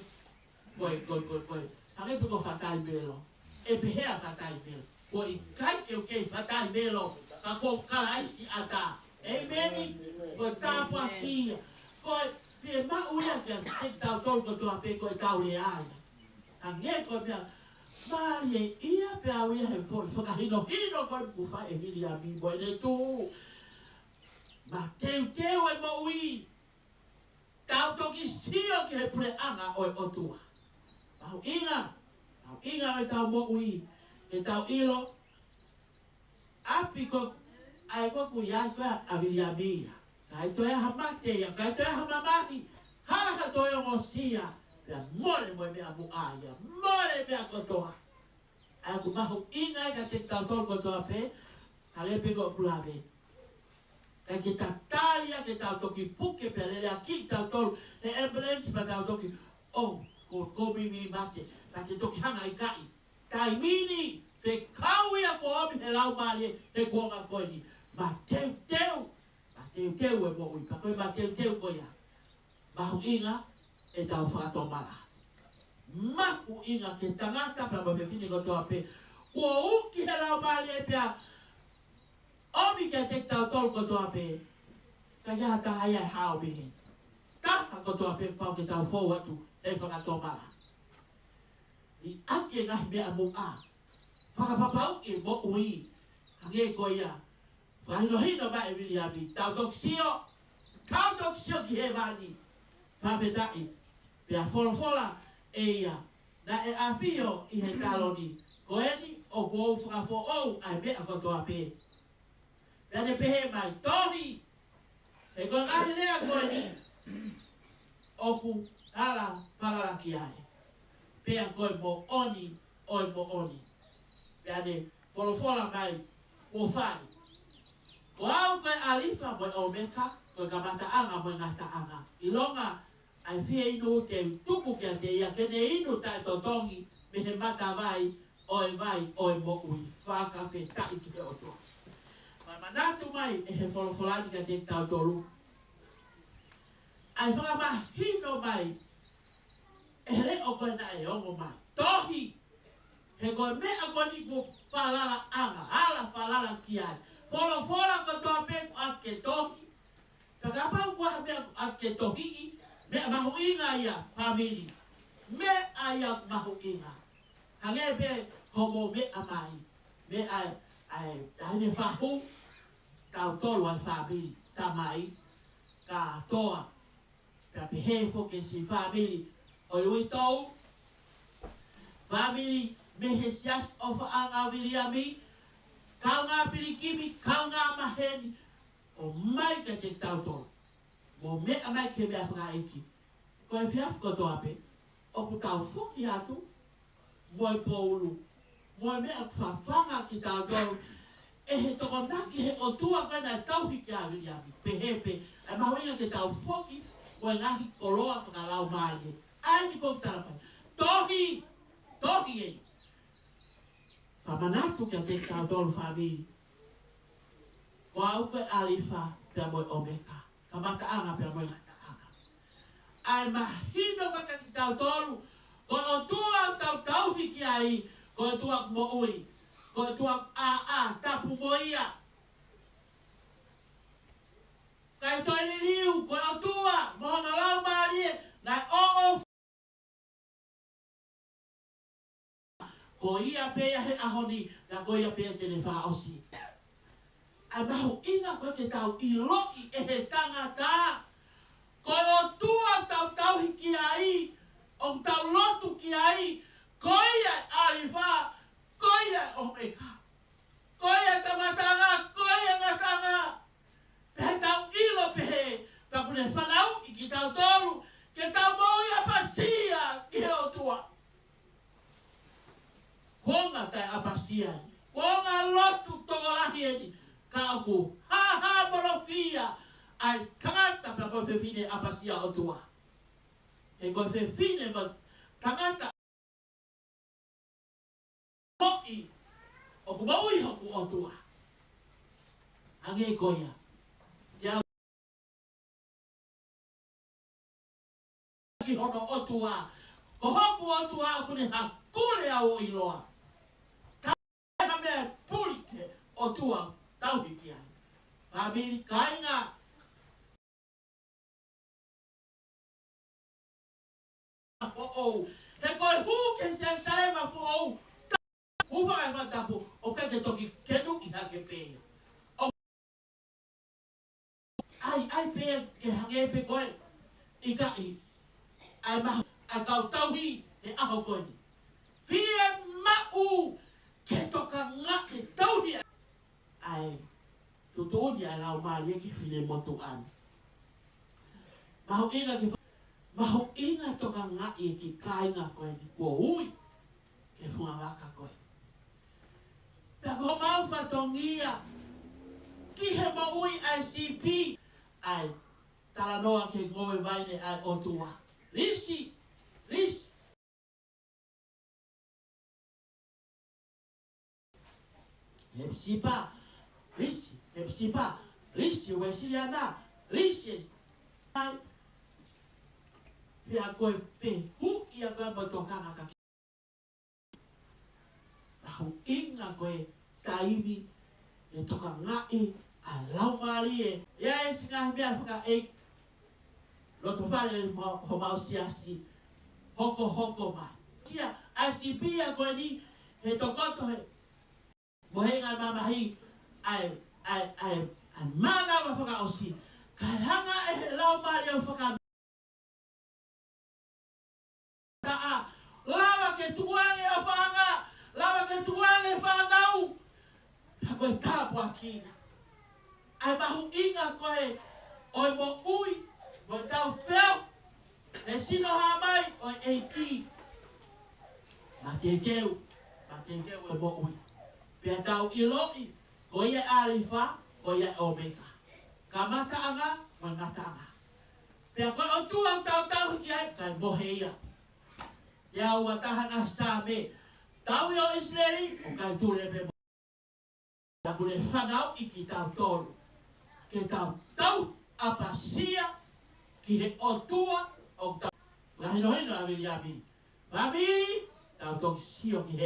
ko e, ko e, ko e, ko e. Hangē pē ko e fatai melo. ʻE pehē ʻa e fatai melo. ʻOku ʻikai ke u kei fatai melo, ka ko Kalaisi ʻatā. ʻĒmeni. Ko e tāpuaki ia. Ko e, pea maʻu ia kiate kitautolu kotoa pē ko ʻetau lea ia. Hangē ko e meʻa, mālie ia pea ʻoku ʻi ai e foʻi fakahinohino ko ē kuo fai ʻe Viliami mo ʻene tuʻu. Mateuteu e moʻui. Tau toki sio ki he puleʻanga ʻo e ʻOtua. Mahuʻinga, mahuʻinga ʻo ʻetau moʻui, ke tau ʻilo, ʻapi ko ē ʻa ē ʻoku ʻi ai ko ē ʻa Viliami ia. ʻIkai toe ʻi ai ha mate ia, ʻikai toe ʻi ai ha mamahi, hala ha toe ongosia, pea mole mo e meʻa muʻa ia, mole e meʻa kotoa. ʻA ia ʻoku mahuʻinga ia kiate kitautolu kotoa pē, hangē pē ko ʻeku lave. ʻIkai ke tatali ia ke tau toki puke pea lele ʻaki kitautolu he ambulance pea tau toki, ʻo, ko, ko Mimi mate, pea te toki hanga ʻikai. Taimi ni, fekau ia kuo ʻomi he Laumālie he kuonga ko eni. Mateuteu, mateuteu e moʻui, pea ko e mateuteu ko ia. Mahuʻinga ʻetau fakatomala. Mahuʻinga ki he tangata pea mo e fefine kotoa pē. Kuo uki he Laumālie pea ʻomi kiate kitautolu kotoa pē. Ka ʻi ai ha taha ia ʻe hao mei heni. Taha kotoa pē pau ke tau fou atu he fakatomala. Liʻaki e ngaahi meʻa muʻa. Fakapapauʻi e moʻui. Hangē ko ia. Fakahinohino mai ʻe Viliami, tau toki sio, tau toki sio ki hēvani. Fakafetaʻi, pea folofola ʻe ia, naʻe ʻafio ʻi he taloni, ko eni ʻoku ou fakafoʻou ʻa e meʻa kotoa pē. Pea ne pehē mai, tohi, he ko e ngaahi lea ko eni, ʻoku ala falala ki ai. Pea ko e moʻoni ʻo e moʻoni. Pea ne folofola mai, kuo fai. Ko au ko e ʻAlifa mo e ʻOmeka, ko e kamataʻanga mo e ngataʻanga. ʻIlonga ʻa e fieinu te u tuku kiate ia ke ne inu taʻetotongi mei he matavai ʻo e vai ʻo e moʻui. Fakafetaʻi ki he ʻOtua. Fakamanatu mai ʻe he folofola ni kiate kitautolu. ʻA e fakamahino mai ʻe he leʻo ko ē naʻe ongo mai. Tohi, he ko e meʻa ko eni ʻoku falalaʻanga, ala falala ki ai. Folofola kotoa pē ʻoku ʻoatu ke tohi. Ka kapau ʻoku ʻi ai ha meʻa ʻoku ʻoatu ke tohiʻi, meʻa mahuʻinga ia, fāmili. Meʻa ia mahuʻinga. Hangē pē ko hoʻomo meʻa mai. Meʻa ʻa e, ʻa e, ʻa e ne fahu, tautolu ʻa e fāmili, tamai, kātoa. Pea pehē foki siʻi fāmili ʻo e uitou, fāmili mei he Siasi ʻOfaʻanga ʻo Viliami, kaungā pilikimi, kaungā maheni, ʻomai kiate kitautolu. Mo meʻa mai ki he meʻa fakaʻeiki. Ko e efiafi kotoa pē, ʻoku tau foki atu, mo e poulu, mo e meʻa ʻoku fafanga kitautolu ʻe he Tokonaki he ʻOtua ko ē naʻe tauhi kia Viliami. Pehē pē, ʻa e mahuʻinga ke tau foki mo e ngaahi koloa fakalaumālie. ʻA eni ʻoku ou tala mai. Tohi, tohi eni. Fakamanatu kiate kitautolu fāmili. Ko au ko e ʻAlifa pea mo e ʻOmeka. Kamataʻanga pea mo e ngataʻanga. ʻA e mahino kiate kitautolu, ko e ʻOtua ʻoku tau tauhi ki ai, ko e ʻOtua ʻoku moʻui, ko e ʻOtua ʻoku ʻāʻā, tapu mo ia. ʻIkai toe liliu, ko e ʻOtua, mo hono Laumālie, naʻe ʻoʻofa. Ko ia pē ia he ʻaho ni, ka ko ia pē ia te ne fakaʻosi. ʻA e mahuʻinga ko ē ke tau ʻiloʻi ʻe he tangata, ko e ʻOtua ʻoku tau tauhi ki ai, ʻoku tau lotu ki ai, ko ia ʻAlifa, ko ia ʻOmeka. Ko ia kamataʻanga, ko ia ngataʻanga. Pea Kuonga taʻeʻapasia eni. Kuonga lotu tokolahi eni. Ka ʻoku hāhāmolofia ʻa e tangata pea ko e fefine ʻapasia ʻOtua. He ko e fefine mo e tangata moʻui, ʻoku moʻui hoku ʻOtua. Hangē ko ia. Ia ki hono ʻOtua. Ko hoku ʻOtua ʻoku ne hakule au ʻo ʻiloa. Ka ha meʻa puli ki he ʻOtua tauhi ki ai. Fāmili, kāinga, foʻou. He ko e hū ki Selusalema foʻou, hū fakaefakatapu, ʻoku ʻikai ke toki kenuʻi hake pē ia. ʻOku ʻai, ʻai pē ke hangē pē ko e ʻikai. ʻAi maʻu, ʻai kau tauhi he ʻaho ko eni. Fiemaʻu ke tokangaʻi e tauhi ʻa e tuʻutuʻuni ʻa e Laumālie ki he finemotuʻa ni. Mahuʻinga ke fa-, mahuʻinga tokangaʻi e kiʻi kāinga ko eni kuo ui ki he fungavaka ko ē. Pea ko homau fatongia ki he moʻui ʻa e sipi, ʻa e talanoa ki he ngoue vaine ʻa e ʻOtua. Lisi, lisi. Hepisipa, lisi, Hepisipa, lisi, Uēsiliana, lisi, ai. Pea ko e fehuʻi ia ko e mo tokanga ka. Mahuʻinga ko e taimi ʻe tokangaʻi ʻa e Laumālie. ʻI ai e siʻi ngaahi meʻa fakaʻeiki. Loto fale mo, homau siasi. Hokohoko mai. Sia, ʻa e sipi ia ko eni, he tokoto he. Mo e ngaahi mamahi, ʻa e, ʻa e, ʻa e, ʻa e mānava fakaʻosi. Kae hanga ʻe he Laumālie ʻo faka- taʻa, lava ke tukuange ʻa e fanga, lava ke tukuange fānau. Pea ko e tāpuaki ia. ʻA e mahuʻinga ko ē ʻo e moʻui, mo e tau feo, e sino hā mai ʻo e ʻEiki. Mateuteu, mateuteu e moʻui. Pea tau ʻiloʻi, ko ia ʻAlifa, ko ia ʻOmeka. Kamataʻanga, mo e ngataʻanga. Pea ko e ʻOtua ʻoku tau tauhi ki ai, kae mohe ia. Ia ua taha ngaahi Saame, tauhi ʻo ʻIsileli, ʻoku ʻikai tule pē mo. Pea ʻoku ne fanauʻi kitautolu. Ke tau tauʻapasia ki he ʻOtua ʻoku tau. Ngaahi hinohino ʻa Viliami. Fāmili, tau toki sio ki he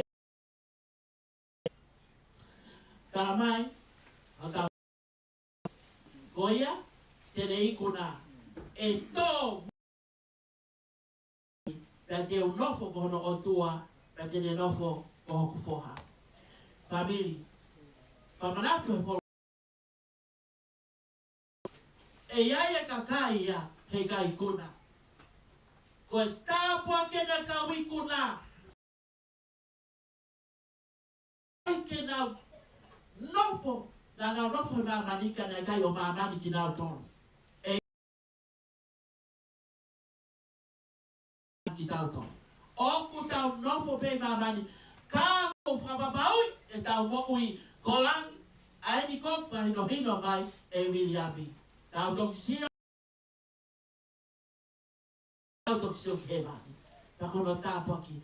Tala mai, ʻo tau. Ko ia, te ne ikuna, ʻe tō, pea te u nofo ko hono ʻOtua, pea te ne nofo ko hoku foha. Fāmili, fakamanatu he fo-, ʻe ʻi ai e kakai ia, heʻikai ikuna. Ko e tāpuaki ʻena kau ikuna. ʻIkai ke nau nofo, naʻa nau nofo he māmani ka naʻe ʻikai ʻo māmani kinautolu. ʻE kitautolu. ʻOku tau nofo pē ʻi māmani, ka ʻoku fakapapauʻi ʻetau moʻui ko langi, ʻa eni ko e fakahinohino mai ʻe Viliami. Tau toki sio. Tau toki sio ki hēvani. Pea ko hono tāpuaki.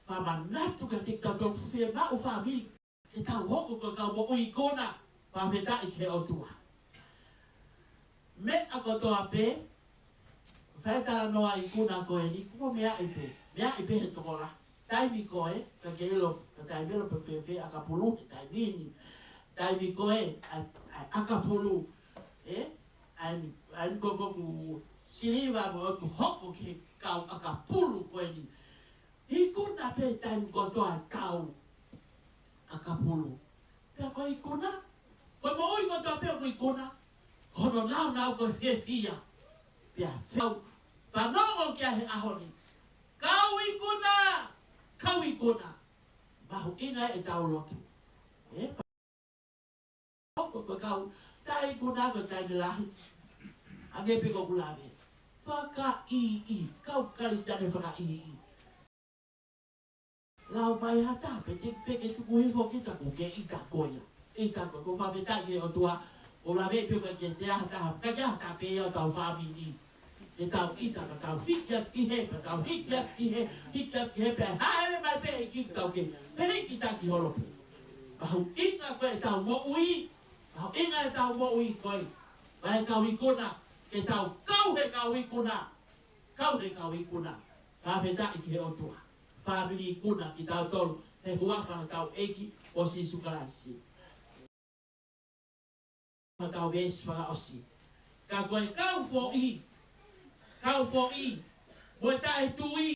Fakamanatu kiate kitautolu fiemaʻu fāmili. Ke tau hoko ko e kau moʻui ikuna. Fakafetaʻi ki he ʻOtua. Meʻa kotoa pē. Fai talanoa ikuna ko eni. Kuo meaʻi pē. Meaʻi pē he tokolahi. Taimi ko ē, ka ke ʻilo, ka taimi ʻilo pe fēfē ʻakapulu, he taimi ni. Taimi ko ē, ʻa, ʻa, ʻakapulu, ē? ʻA eni, ʻa eni ko ē ʻoku siliva mo ʻoku hoko ki he kau ʻakapulu ko eni. Ikuna pē taimi kotoa tau ʻakapulu. Pea ko e ikuna, ko e moʻui kotoa pē ʻoku ikuna, ko hono nāunau ko e fiefia. Pea feu, fanongo ki ai he ʻaho ni. Kau ikuna, kau ikuna. Mahuʻinga ʻetau lotu. Ē, pa-, ko, ko e kau, taʻeikuna ko e taimi lahi. Hangē pē ko ʻeku lave. Fakaʻīʻī, kau Kalisitiane fakaʻīʻī. Lau Mai ha taha, pe te pē ke tuku hifo kita, ko e ʻita ko ia. ʻIta ko ē, ko e fakafetaʻi ki he ʻOtua, ʻoku lave pē mai kiate au ha taha, ka ke ʻita pē ia ʻetau fāmili. Ke tau ʻita, ka tau hiki atu ki hē, ka tau hiki atu ki hē, hiki atu ki hē, pea hāʻele mai pē ʻEiki, tau ke, pehē ki taki holo pē. Mahuʻinga ko ē ʻetau moʻui, mahuʻinga ʻetau moʻui ko ē, ʻa e kau ikuna, ke tau kau he kau ikuna, kau he kau ikuna. Fakafetaʻi ki he ʻOtua. Fāmili ikuna kitautolu, he huafa hotau ʻEiki ko Sīsū Kalaisi. Hotau veesi fakaʻosi. Ka ko e kau foʻi, kau foʻi, mo e taʻetui,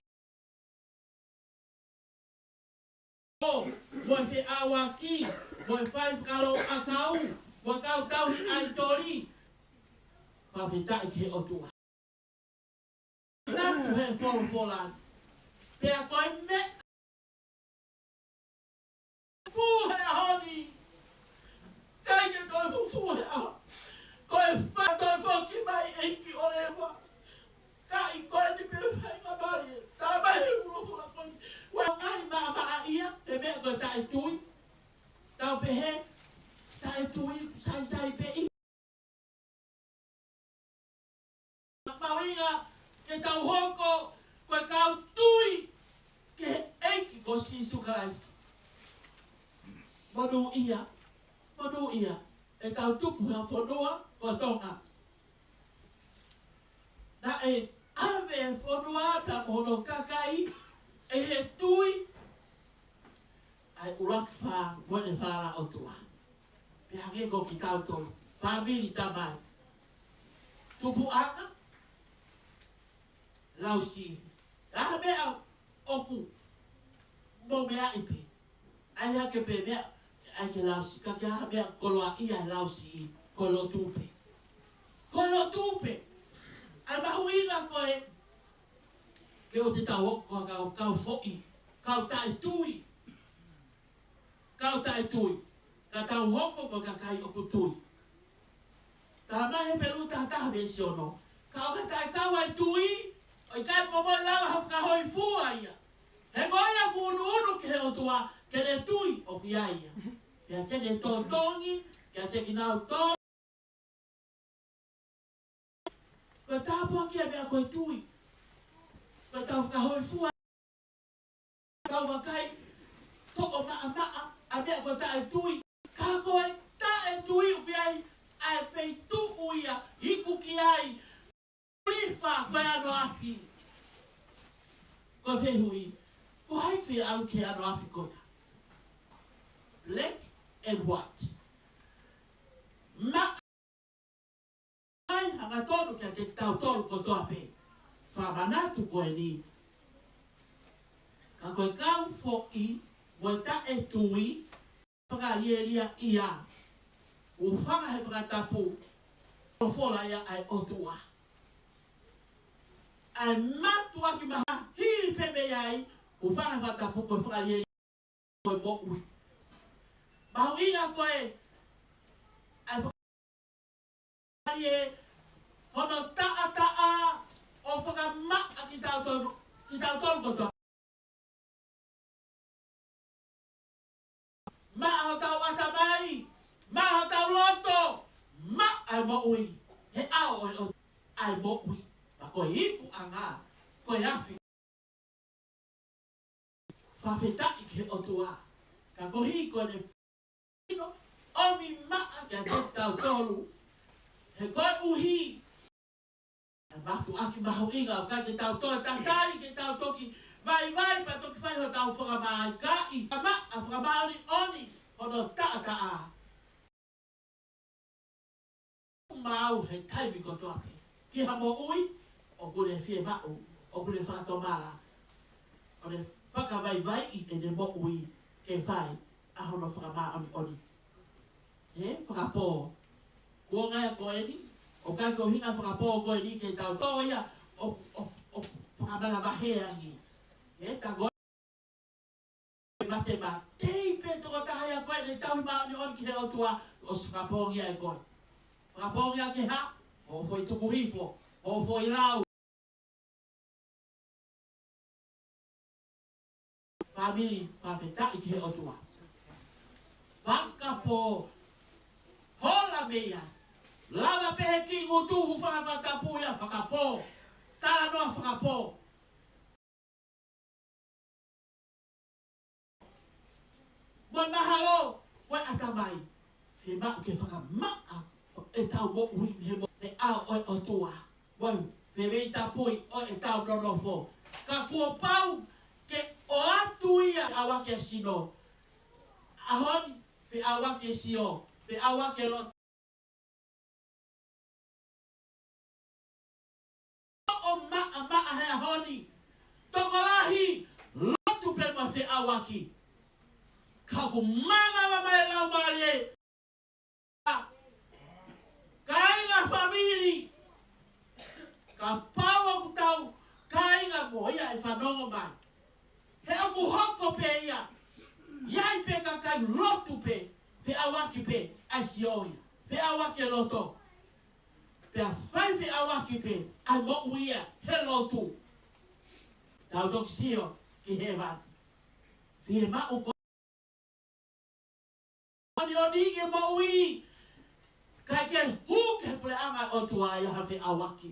mo e feʻauaki, mo e faifekau ʻakau, mo e kau tauhi ʻaitoli. Fakafetaʻi ki he ʻOtua. Naʻa ku he folofola. Pea ko e meʻa fufū he ʻaho ni. ʻIkai ke toe fufū he ʻaho. Ko e fa-, toe foki mai ʻEiki ʻo leva. Ka ʻi ko eni pē faingamālie. Tā mai he folofola ko eni. Ua ngai maʻamaʻa ia, he meʻa ko e taʻetui. Tau pehē, taʻetui, saisai pē ʻi. Mahuʻinga ke tau hoko ko e kau tui ki he ʻEiki ko Sīsū Kalaisi. Monūʻia, monūʻia, ʻetau tupu he fonua ko Tonga. Naʻe ʻave e fonua pea mo hono kakai ʻe he tui, ʻa e ʻuluaki fā mo ʻene falala ʻOtua. Pea hangē ko kitautolu, fāmili tamai. Tupuʻanga, lausiʻi. ʻA e meʻa ʻoku mou meaʻi pē. ʻAi hake pē meʻa, ʻai ke lausiʻi, ka ke ʻai ha meʻa koloaʻia he lausiʻi, ko e lotu pē. Ko e lotu pē. ʻA e mahuʻinga ko ē, ke ʻoua te tau hoko ko e kau, kau foʻi, kau taʻetui. Kau taʻetui. Ka tau hoko ko e kakai ʻoku tui. Tala mai he Hepelū taha taha veesi ono. Ka ʻo ka taʻekau ʻa e tui, ʻoku ʻikai momoi lava ha fakahōifua ia. He ko ia ʻoku ʻunuʻunu ki he ʻOtua, ke ne tui ʻoku ʻi ai ia. Pea te ne totongi, kiate kinautolu. Ko e tāpuaki ia meʻa ko e tui. Ko e tau fakahōifua. Tau vakai, toʻo maʻamaʻa, ʻa e meʻa ko e taʻetui. Ka ko e taʻetui ʻoku ʻi ai, ʻa e feituʻu ia, iku ki ai. Fifa ko e ano afi. Ko e fehuʻi. Ko hai fie ʻalu ki he ano afi ko ia. Black and white. Ma- ʻai hangatonu kiate kitautolu kotoa pē. Fakamanatu ko eni. Ka ko e kau foʻi, mo e taʻetui, fakalielia ia. ʻOku fanga he fakatapu, folofola ia ʻa e ʻOtua. ʻA e mātuʻaki maha, hili pē mei ai, ʻoku fanga he fakatapu ko e fakalielia. Ko e moʻui. Mahuʻinga ko e, ʻa e fakaʻali ē, hono taʻataʻa ʻo fakamaʻa kitautolu, kitautolu kotoa. Maʻa hotau ʻatamai, maʻa hotau loto, maʻa e moʻui, he ʻao ʻo e ʻo-, ʻa e moʻui, pea ko e ikuʻanga, ko e afi. Fakafetaʻi ki he ʻOtua. Ka koeʻuhi ko ʻene ʻino, ʻomi maʻa kiate kitautolu. He koeʻuhi, ʻa e mātuʻaki mahuʻinga ʻoku ʻikai ke tau toe tatali ke tau toki vaivai pea toki fai hotau fakamaʻikaʻi. Ka maʻa fakamāʻoniʻoni, hono taʻataʻa. Maʻu he taimi kotoa pē. Ki ha moʻui, ʻoku ne fiemaʻu, ʻoku ne fakatomala. ʻO ne fakavaivaiʻi ʻene moʻui ke fai ʻa hono fakamāʻoniʻoni. Ē, fakapō. Kuonga ia ko eni, ʻoku ʻikai ko e ʻuhinga fakapō ko eni ke tau tō ia, ʻo, ʻo, ʻo fakamanavahē ange. Ē, ta ko e matematei pē tokotaha ia ko ē ne tauhi māʻoniʻoni ki he ʻOtua, ʻosi fakapōngia ʻe koe. Fakapōngia ke hā, hoʻo foʻi tuku hifo, hoʻo foʻi lau. Fāmili, fakafetaʻi ki he ʻOtua. Fakapō. Hola mei ai. Lava pē he kiʻi ngutu ʻoku fakatapu ia, fakapō. Talanoa fakapō. Mo e mahalo, mo e ʻatamai. Fiemaʻu ke fakamaʻa ʻetau moʻui mei he mo-, he ʻao ʻo e ʻOtua. Mo e fefeitapui ʻo ʻetau nonofo. Ka kuo pau ke ʻoatu ia ʻi he ʻaho ke sino. ʻAho ni, pe ʻaho ke sio, pe ʻaho ke lo-, ʻo maʻamaʻa he ʻaho ni. Tokolahi, lotu pē mo e feʻauaki. Ka ʻoku mānava mai e Laumālie. Kāinga, fāmili. Kapau ʻoku tau kāinga mo ia ʻe fanongo mai. He ʻoku hoko pē ia. ʻI ai pē kakai lotu pē, feʻauaki pē, ʻa e sio ia. Feʻauaki e loto. Pea fai feʻauaki pē, ʻa e moʻui ia, he lotu. Tau toki sio ki hēvani. Fiemaʻu ko ʻOni ʻoni ke moʻui, kae ke hū ki he puleʻanga ʻo e ʻOtua ʻi ha feʻauaki.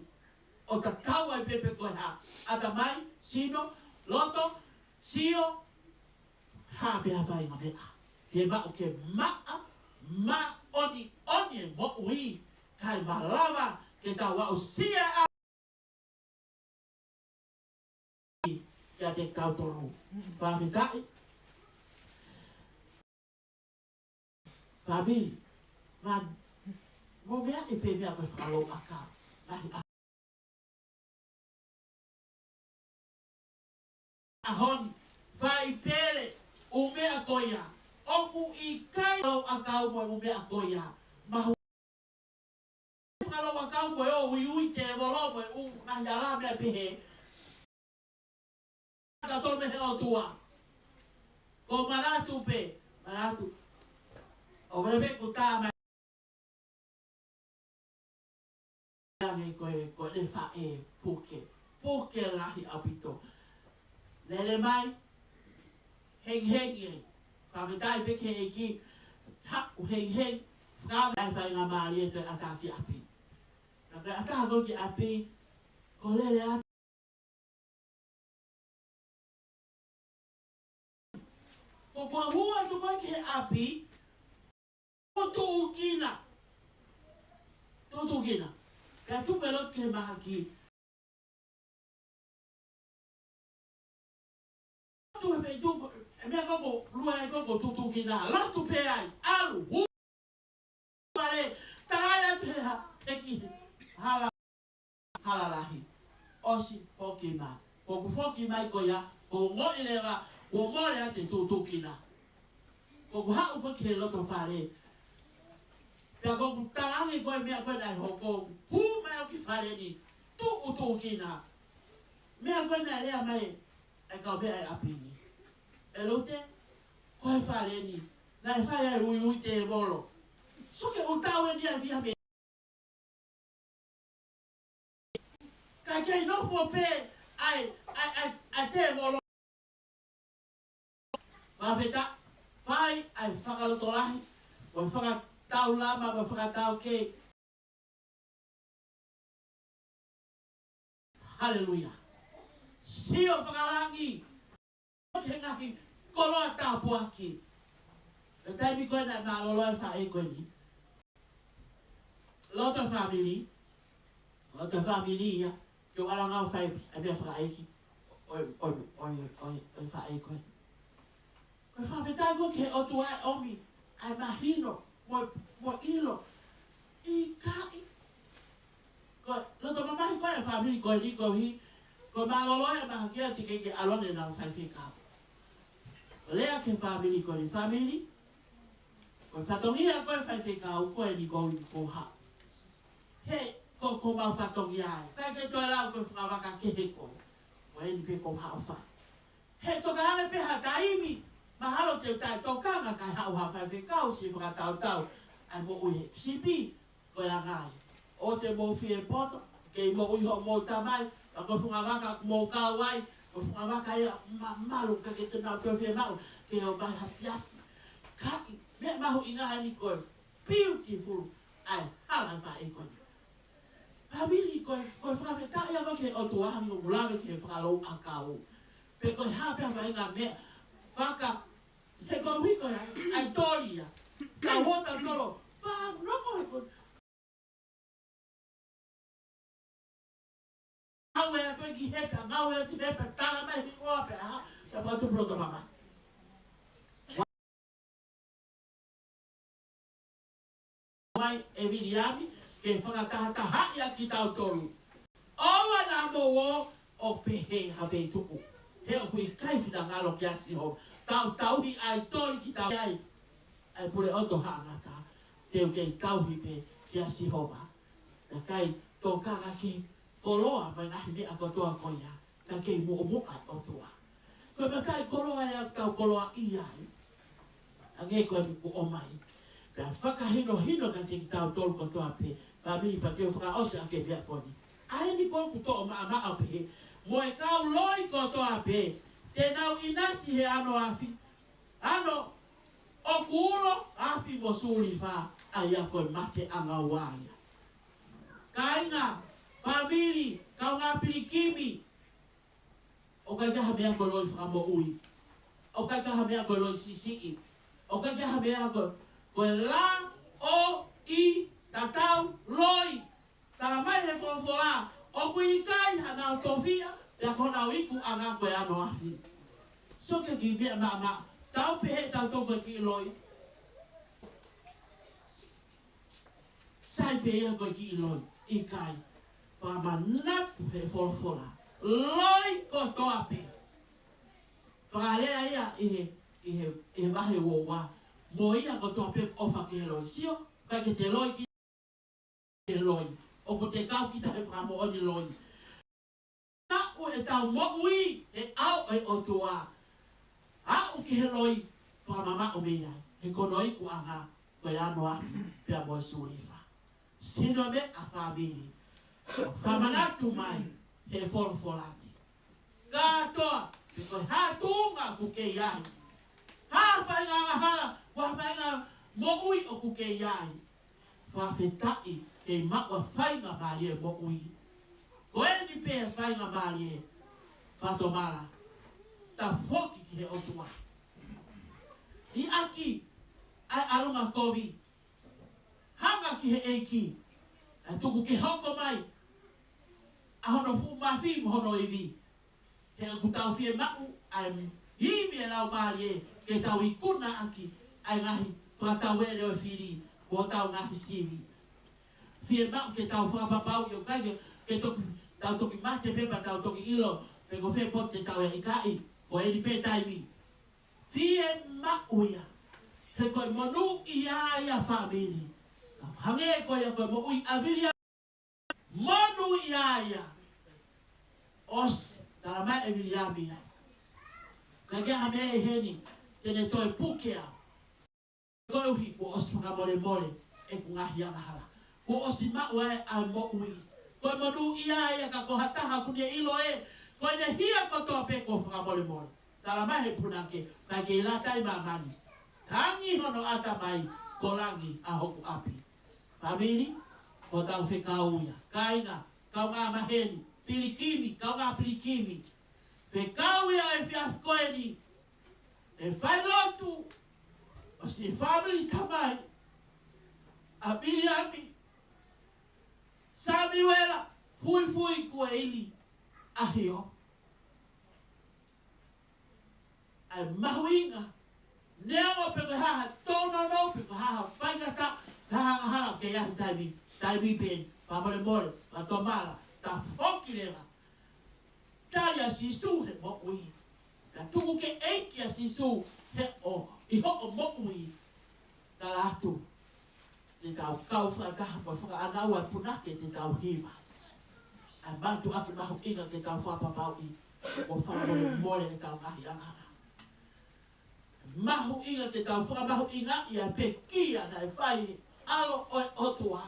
ʻO tatau ai pē pe ko e hā. ʻAtamai, sino, loto, sio, hā pē ha faʻahinga meʻa. Fiemaʻu ke maʻa, māʻoniʻoni e moʻui, kae malava ke tau aʻusia ʻa kiate kitautolu. Fakafetaʻi. Fāmili. Man, mo meʻa ʻi pē meʻa ko e fakalouʻakau. Lahi a-, ʻaho ni, fai pele, ʻū meʻa ko ia. ʻOku ʻikai louʻakau mo e ʻū meʻa ko ia. Mahu fakalouʻakau mo e ʻū uiuitēvolo mo e ʻū ngaahi hala meʻa pehē. Ka tō mei he ʻOtua. Ko e manatu pē, manatu. ʻO vale pē kuo tā mai ange ko e, ko e faʻē puke. Puke lahi ʻaupito. Lele mai, hengihengi ai. Fakafetaʻi pē ki he ʻEiki, haʻu hengihengi, fakafetaʻi faingamālie ke ʻatā ki ʻapi. Ka ke ʻatā ko ē ki ʻapi, ko e lele atu. Ko e hū atu ko ē ki he ʻapi, tuʻutuʻukina. Tuʻutuʻukina. Pea tuku e lotu ki he mahaki. Tuʻu he feituʻu, e meʻa ko ē ʻoku lue ai ko ē ʻoku tuʻutuʻukina. Lotu pē ai, ʻalu, hū fale, tae atu he ha-, he kiʻi hala, hala lahi. ʻOsi foki mai. ʻOku foki mai ko ia, ʻoku ongoʻi leva, ʻoku mole atu e tuʻutuʻukina. ʻOku haʻu ko ē ki he loto fale. Pea ʻoku talaange ko e meʻa ko ē naʻe hoko, hū mai ʻo ki fale ni, tuʻutuʻukina. Meʻa ko ē naʻe lea mai, ʻe kau meʻa ʻe ʻapi ni. ʻE Lute, ko e fale ni, naʻe fai ai e uiuitēvolo. Sio ki he ʻū tau ʻe niʻihi ʻa e fiha me ka ke nofo pē ai, ai, ai, ai tēvolo. Fakafetaʻi, fai ai fakalotolahi, mo fakataulama, mo fakataukei. Haleluia. Sio fakalangi. Ki he ngaahi koloa tāpuaki. He taimi ko ē naʻe mālōlō ai e faʻē ko eni. Loto fāmili. Loto fāmili ia. Ke u ala ngāue fai, ʻa e meʻa fakaʻeiki. ʻOi, ʻoi, ʻoi, ʻoi, ʻoi faʻē ko ē. Ko e fakafetaʻi ko ē ki he ʻOtua ʻe ʻomi ʻa e mahino, mo, mo ʻilo. ʻIkai. Ko e loto mamahi ko ē ʻa e fāmili ko eni koeʻuhi, ko e mālōlō e mahaki ʻa e teʻeki ke ʻalu ange ʻenau faifekau. Lea ki he fāmili ko eni, fāmili. Ko e fatongia ko ē ʻa e faifekau ko eni ko, ko ha. He, ko, ko homau fatongia ē. ʻIkai ke toe lau ko e fungavaka kehe ko ē. Ko eni pē ko haʻo fai. He toka ange pē ha taimi, mahalo te u taʻetokanga kae haʻu ha faifekau siʻi fakatautau ʻa e moʻui he sipi, ko e anga ia. ʻOua te mou fie poto, kei moʻui hoʻomou tamai, ka ko e fungavaka ʻoku mou kau ai, Ko e fuʻu vaka ia mamalu ka ke te nau pē fiemaʻu ke ō mai ha siasi. Ka ʻi he meʻa mahuʻinga eni ko e beautiful ʻa e hala ʻa e faʻē ko eni. Fāmili, ko e, ko e fakafetaʻi ʻaupito ki he ʻOtua ʻi hoʻomou lave ki he fakalouʻakau. Pe ko e hā pē ha faʻahinga meʻa, faka, he ko e uike ia, ʻa e toli ia. Ka ʻoua te tolo, fanongo he ko e ngāue atu ki he pea, ngāue atu ki he pea, tala mai he koa pea, ha, pea fakatupu loto mama. Mai ʻe Viliami, ke fakatahatahaʻi ʻa kitautolu. ʻOua naʻa mou ō ʻo pehē ha feituʻu. He ʻoku ʻikai finangalo kia Sihova. Tau tauhi ʻa e toli ki tau ai. ʻA e pule ʻoto haʻangata, te u kei tauhi pē kia Sihova. Naʻe ʻikai tokanga ki he koloa mo e ngaahi meʻa kotoa ko ia, ka kei muʻomuʻa ʻa e ʻOtua. Ko e matai koloa ʻe au tau koloaʻia ai. Hangē ko e meʻa kuo ʻomai. Pea fakahinohino kiate kitautolu kotoa pē, fāmili, pea te u fakaʻosi ʻaki e meʻa ko eni. ʻA eni ko ē ʻoku toʻo maʻamaʻa pehē, mo e kau loi kotoa pē, te nau ʻinasi he ano afi. Ano, ʻoku ulo afi mo sulifa, ʻa ia ko e mateʻanga ua ia. Kāinga, fāmili, kaungā pilikimi, ʻoku ʻikai ke ʻi ai ha meʻa ko e loi fakamoʻui. ʻOku ʻikai ke ʻi ai ha meʻa ko e loi siʻisiʻi. ʻOku ʻikai ke ʻi ai ha meʻa ko, ko e lā ʻo e tatau loi. Tala mai he folofola, ʻoku ʻikai haʻanau tofiʻa, pea ko honau ikuʻanga ko e ano afi. So ke ki meʻa maʻamaʻa, tau pehē tautolu ko e kiʻi loi. Sai pē ia ko e kiʻi loi, ʻikai. Fakamanatu he folofola, loi kotoa pē. Fakalea ia ʻi he, ʻi he, ʻi he vahe ua ua, mo ia kotoa pē ʻofa ki he loi. Sio, ʻikai ke te loi ki he loi. ʻOku te kau kita he fakamoʻoni loi. Aʻu ʻetau moʻui he ʻao ʻo e ʻOtua. Aʻu ki he loi, fakamamaʻo mei ai. He ko hono ikuʻanga, ko e ano afi, pea mo e sulifa. Sino meʻa fāmili. Fakamanatu mai, he folofola ni. Kātoa, pe ko e hā tuʻunga ʻoku ke ʻi ai. Hā faʻahinga angahala, ko e hā faʻahinga moʻui ʻoku ke ʻi ai. Fakafetaʻi, kei maʻu ʻa e faingamālie moʻui. Ko eni pē faingamālie, fakatomala. Tafoki ki he ʻOtua. Liʻaki ʻa e ʻalunga kovi. Hanga ki he ʻEiki. ʻA e tuku ke hoko mai ʻa hono fuʻu mafi mo hono ivi. He ʻoku tau fiemaʻu ʻa e ivi ʻa e Laumālie ke tau ikunaʻaki ʻa e ngaahi fakatauele ʻo e fili mo hotau ngaahi sivi. Fiemaʻu ke tau fakapapauʻi ʻoku ʻikai ke, ke toki, tau toki mate pē pea tau toki ʻilo pe ko fē potu te tau ʻi ai. ʻIkai, ko eni pē taimi. Fiemaʻu ia. He ko e monūʻia ia fāmili. Hangē ko ia ko e moʻui ʻa Viliami. Monūʻia ia. ʻOsi, tala mai ʻe Viliami ia. ʻIkai ke ʻi ai ha meʻa ʻi heni te ne toe puke au. Koeʻuhi kuo ʻosi fakamolemole ʻeku ngaahi angahala. Kuo ʻosi maʻu ʻa e moʻui. Ko e monūʻia ia ka ko ha taha ʻoku ne ʻilo ē, ko ʻene hia kotoa pē kuo fakamolemole. Tala mai he punake, ʻikai ke ʻi ai ha taha ʻi māmani. Tangi hono ʻatamai, ko langi ʻa hoku ʻapi. Fāmili, ko hotau fekau ia. Kāinga, kaungā maheni, pilikimi, kaungā pilikimi. Fekau ia ʻo e efiafi ko eni. ʻE failotu ʻo siʻi fāmili tamai ʻa Viliami Samiuela Fuifui Kueili ʻAhio. ʻA e mahuʻinga, neongo pe ko e hā ha tōnounou, pe ko e hā ha faingataʻa, pe ko e hā ha angahala, ke ʻi ai ha taimi, taimi pē, fakamolemole, fakatomala, tafoki leva. Tali ʻa Sīsū he moʻui. Ka tuku ke ʻEiki ʻa Sīsū he ʻo, ʻi hoʻo moʻui. Tala atu, te tau kau fakataha mo e fakaʻānaua ʻa e punake te tau hiva. ʻA e mātuʻaki mahuʻinga ke tau fakapapauʻi, mo fakamolemole ʻetau ngaahi angahala. Mahuʻinga ke tau fakamahuʻingaʻi ʻa e pekia naʻe fai he ʻAlo ʻo e ʻOtua.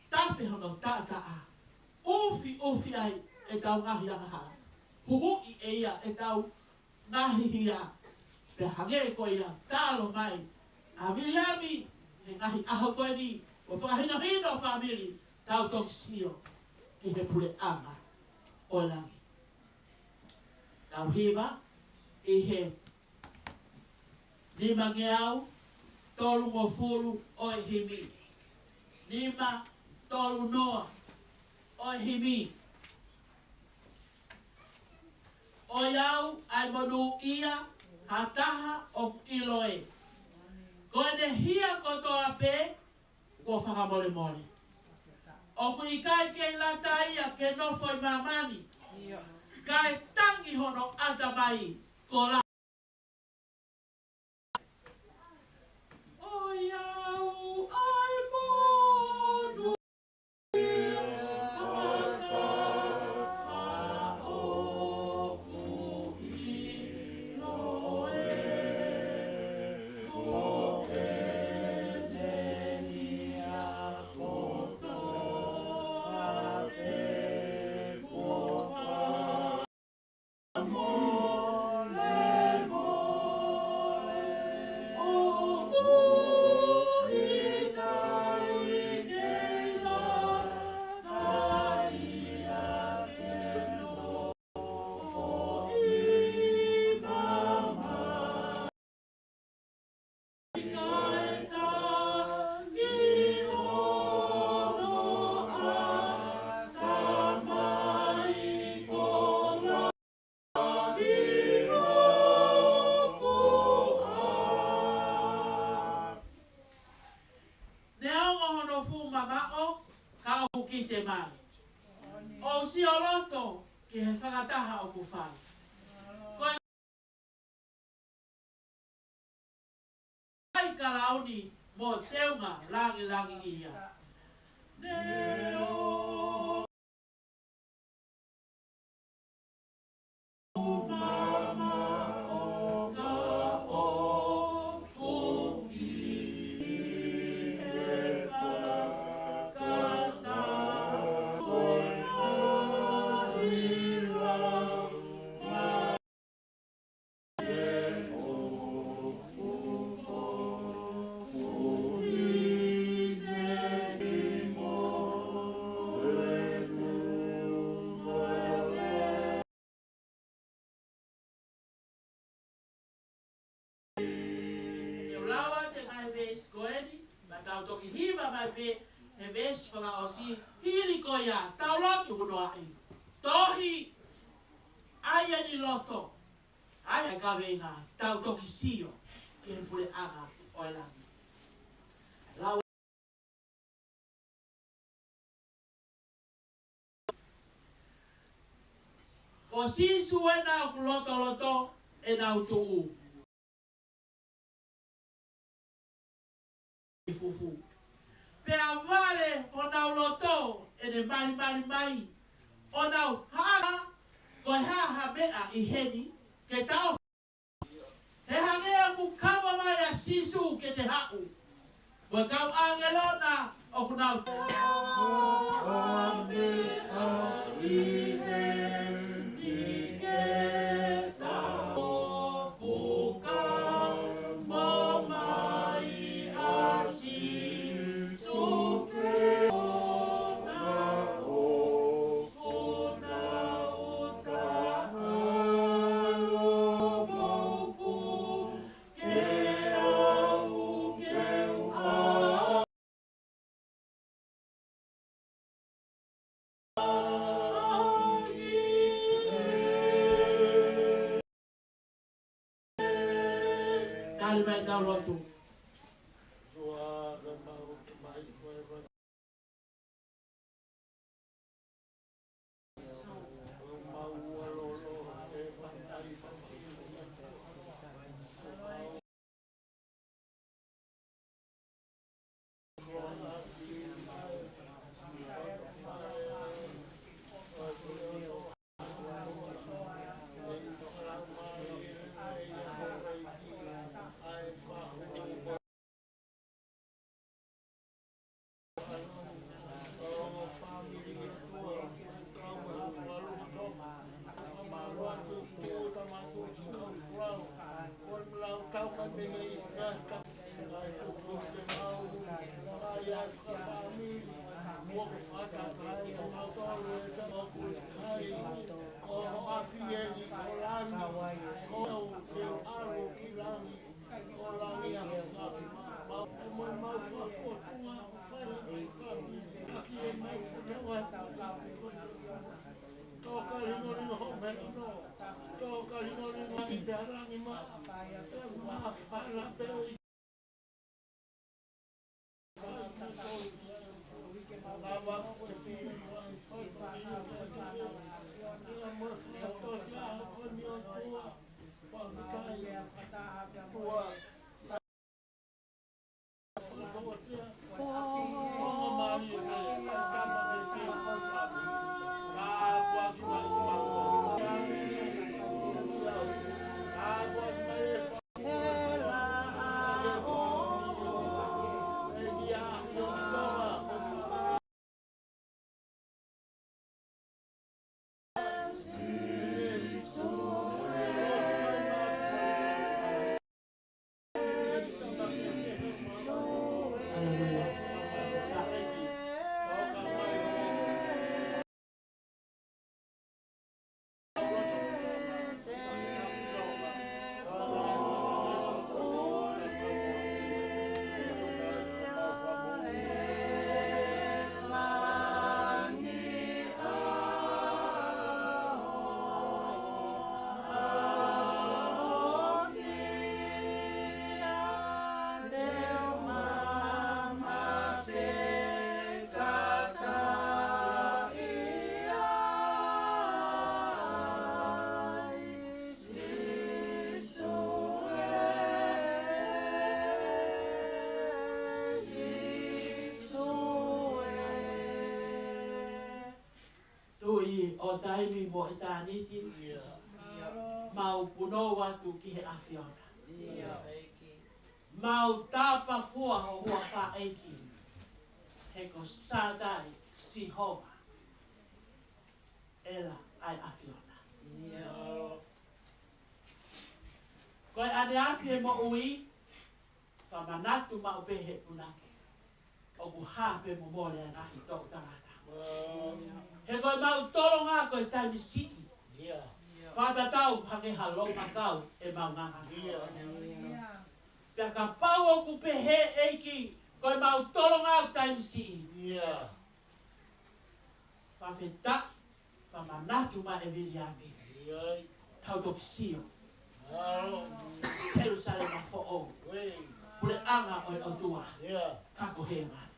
Tafe hono taʻataʻa. ʻUfiʻufi ai ʻetau ngaahi angahala. huhuʻi ʻe ia ʻetau ngaahi hia. Pea hangē ko ia, talo mai ʻa Viliami he ngaahi ʻaho ko eni, ʻo fakahinohino fāmili, tau toki sio ki he puleʻanga ʻo langi. Tau hiva ʻi he nimangeau tolungofulu ʻo e himi. Nima tolu noa ʻo e himi. ʻOiauē, ʻai monūʻia ha taha ʻoku ʻilo ē. Ko ʻene hia kotoa pē kuo fakamolemole. ʻOku ʻikai kei lata ia ke nofo ʻi māmani. Kae tangi hono ʻatamai ko la. ʻOiauē, ʻai monū Neongo hono fuʻu mamaʻo, ka ʻoku kite mai. ʻOu sio loto ki he fakataha ʻoku fai. Ko e ʻai kalauni mo teunga langilangiʻia. Neongo ʻE lau atu e ngaahi veesi ko eni, pea tau toki hiva mai pē he veesi fakaʻosi, hili ko ia, tau lotu hono ʻai. Tohi, ʻai eni loto, ʻai e kaveinga, tau toki sio ki he puleʻanga ʻo e langi. Lau Ko Sīsū ena ʻoku lotoloto ʻenau tuʻu ʻi fufū. Pea vale honau loto ʻene malimali mai, ʻo nau hanga, ko e hā ha meʻa ʻi heni ke tau He hangē ʻoku kava mai ʻa Sīsū ke te haʻu. Mo e kau ʻāngelo na ʻoku nau Tali mai tau lotu. Tuʻi ʻo taimi mo ʻitāniti, mau punou atu ki he ʻAfiona. Mau tapafua ho huafa ʻEiki, he ko Sātai Sihova ʻEla ʻa e ʻAfiona. Ko e ʻaneafi e moʻui, fakamanatu maʻu pē he punake, ʻoku hā pē mo mole ʻa e ngaahi toʻu tangata. He ko e mau tolonga ko e taimi siʻi. Fakatatau hangē ha loʻu ʻakau ʻemau ngangana. Pea kapau ʻoku pehē ʻEiki, ko e mau tolonga taimi siʻi. Fakafetaʻi, fakamanatu mai ʻe Viliami. Tau toki sio. Selusalema foʻou. Puleʻanga ʻo e ʻOtua. Ka ko hēvani.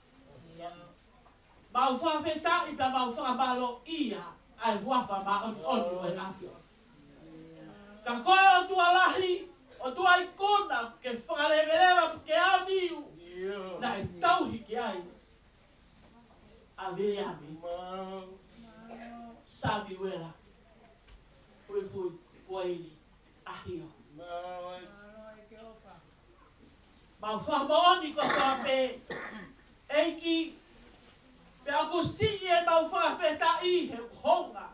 Mau fakafetaʻi pea mau fakamālōʻia ʻa e huafa māʻoniʻoni ʻo e ʻAfiona. Ka ko e ʻOtua lahi, ʻOtua ikuna, ke fakaleveleva, ke aoniu. Naʻe tauhi ki ai ʻa Viliami Samiuela Fuifui Kuaili ʻAhio. Mau fakamoʻoni kotoa pē, ʻEiki, pea ʻoku siʻi ʻemau fakafetaʻi he hounga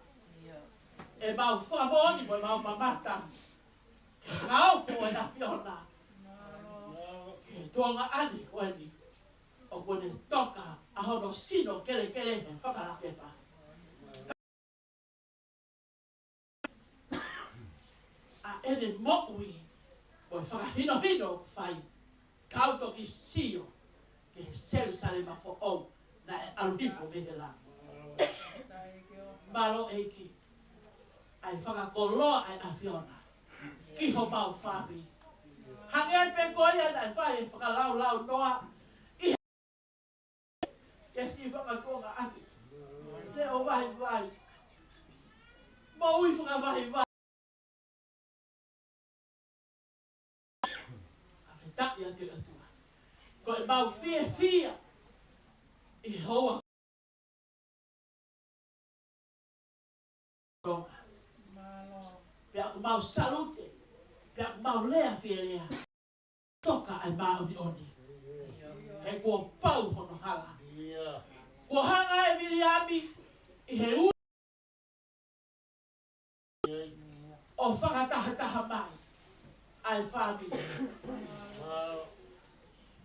ʻemau fakamoʻoni mo ʻemau mamata ki he fakaofo ʻo e ʻAfiona ki he tuongaʻane ko eni, ʻoku ne toka ʻa hono sino kelekele he fakalakepa. ʻA ʻene moʻui mo e fakahinohino ʻoku fai, tau toki sio ki he Selusalema foʻou naʻe ʻalu hifo mei he langi. Mālō ʻEiki, ʻa e fakakoloa ʻa e ʻAfiona ki homau fāmili. Hangē pē ko ia naʻe fai e fakalaulaunoa ʻi he ke si fakatuongaʻane. Leʻo vaivai. Moʻui fakavaivai. Fakafetaʻi atu ʻOtua. Ko ʻemau fiefia ʻi he houa. Pea ʻoku mau salute, pea ʻoku mau lea fielea. Toka ʻa e māʻoniʻoni. He kuo pau hono hala. Kuo hanga ʻe Viliami ʻi he u- ʻo fakatahataha mai ʻa e fāmili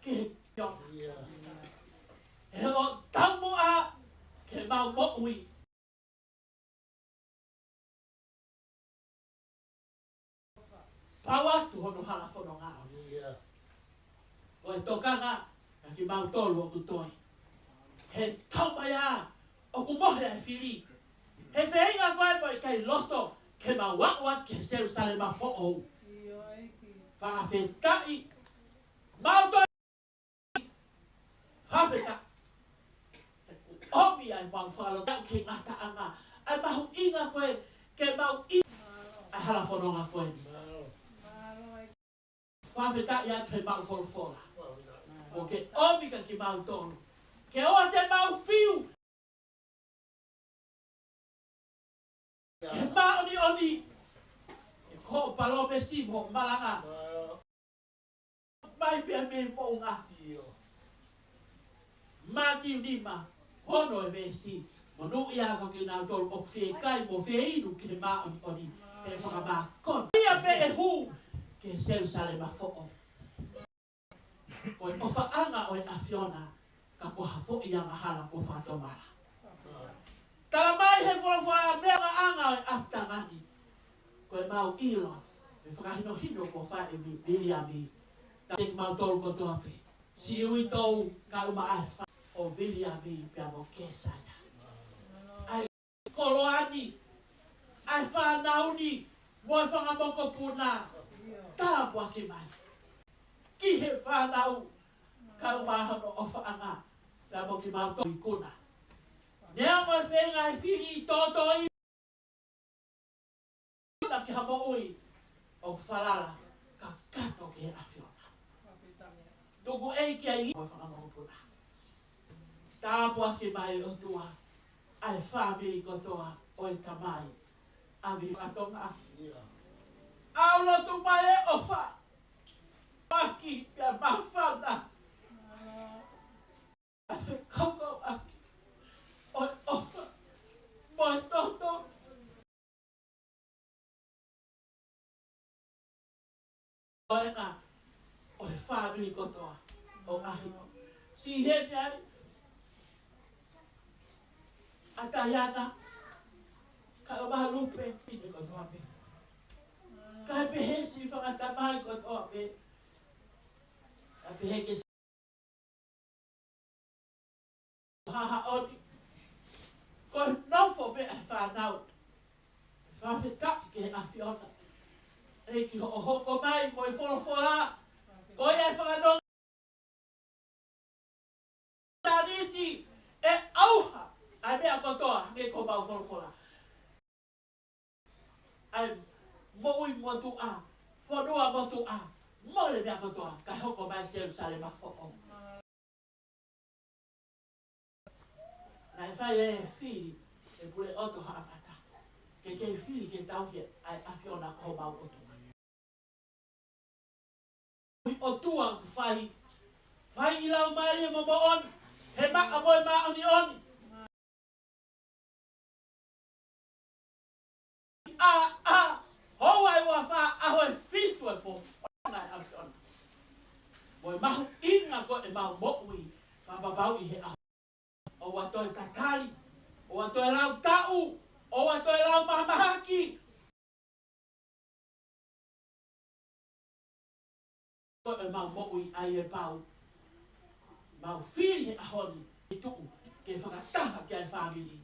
ki he ʻAfiona. He ʻoku taumuʻa ke mau moʻui. Pau atu hono hala fononga. Ko e tokanga ʻa kimautolu ʻoku toe. He taumaiā ʻOku mohe ʻa e fili. He feinga ko ē mo e ʻikai loto ke mau aʻu ki Selusalema foʻou. Fakafetaʻi. Mau toe fakafetaʻi. ʻOmi ʻa e mau fakalotau ki he ngataʻanga. ʻA e mahuʻinga ko ē ke mau ʻi ʻa e hala fononga ko ē. Fakafetaʻi atu he mau folofola. ʻOku ke ʻomi kia kimautolu. Ke ʻoua te mau fiu. Ke māʻoniʻoni. Ko e palōmesi mo e malanga. Mai pē mei he moʻunga. Mātiu nima, ono e veesi. Monūʻia ʻa kinautolu ʻoku fie kai mo fie inu ki he māʻoniʻoni. Pea fakamākona. Ia pē ʻe hū ki Selusalema foʻou. Ko e ʻofaʻanga ʻo e ʻAfiona, ka ko ha foʻi angahala kuo fakatomala. Tala mai he folofola meʻa anga ʻo e ʻapitanga ni. Ko e mau ʻilo, ʻe fakahinohino kuo fai ʻe Viliami. Tau kimautolu kotoa pē. Siuitou, kae ʻumaʻā e fā ʻo Viliami pea mo Kesaia. ʻA e koloa ni, ʻa e fānau ni, mo e fanga mokopuna, tāpuaki mai. Ki he fānau, kae ʻumaʻā hono ʻofaʻanga, pea mo kimautolu ikuna. Neongo e feinga ʻa e fili ʻo tōtōi, na ki ha moʻui ʻoku falala kakato ki he ʻAfiona. Tuku ʻEiki ia ʻi he fanga mokopuna. Tāpuaki mai ʻOtua ʻa e fāmili kotoa ʻo e tamai ʻa Viliami Tonga. ʻOku lotu mai e ʻofa ʻaki pea māfana ʻa e fekauʻaki ʻo e ʻofa mo e toto. Ko e ngaahi ʻo e fāmili kotoa ʻo ʻAhi. Siʻi heni ai ʻa Taiana, kae ʻumaʻā Lupe, pine kotoa pē. Kae pehē siʻi fanga tamai kotoa pē. Kae pehē ke hahaʻoni. Ko e nofo pē ʻa e fānau. Fakafetaʻi ki he ʻAfiona. ʻEiki hoʻo hoko mai mo e folofola. Ko ia e fakanonga taliti ʻe ʻauha ʻa e meʻa kotoa, hangē ko homau folofola. ʻA e moʻui motuʻa, fonua motuʻa, mole meʻa kotoa, kae hoko mai Selusalema foʻou. Naʻe fai ʻe he fili, ʻe Puleʻoto Haʻamata. Ke kei fili ke tauhi ʻa e ʻAfiona ko homau ʻOtua. ʻOtua ʻoku fai, fai ʻi laumālie mo moʻoni, he maʻa mo e māʻoniʻoni. ʻA, ʻa, houa ʻe uofā ʻaho ʻe fitu ʻe fofonga ʻa e ʻAfiona. Mo e mahuʻinga ko ē ʻemau moʻui, fakapapauʻi he ʻaho. ʻOua toe tatali, ʻoua toe lau taʻu, ʻoua toe lau mahamahaki. Ko ʻemau moʻui ʻa ia ʻe pau. Mau fili he ʻaho ni, feituʻu ke fakataha ki ai e fāmili.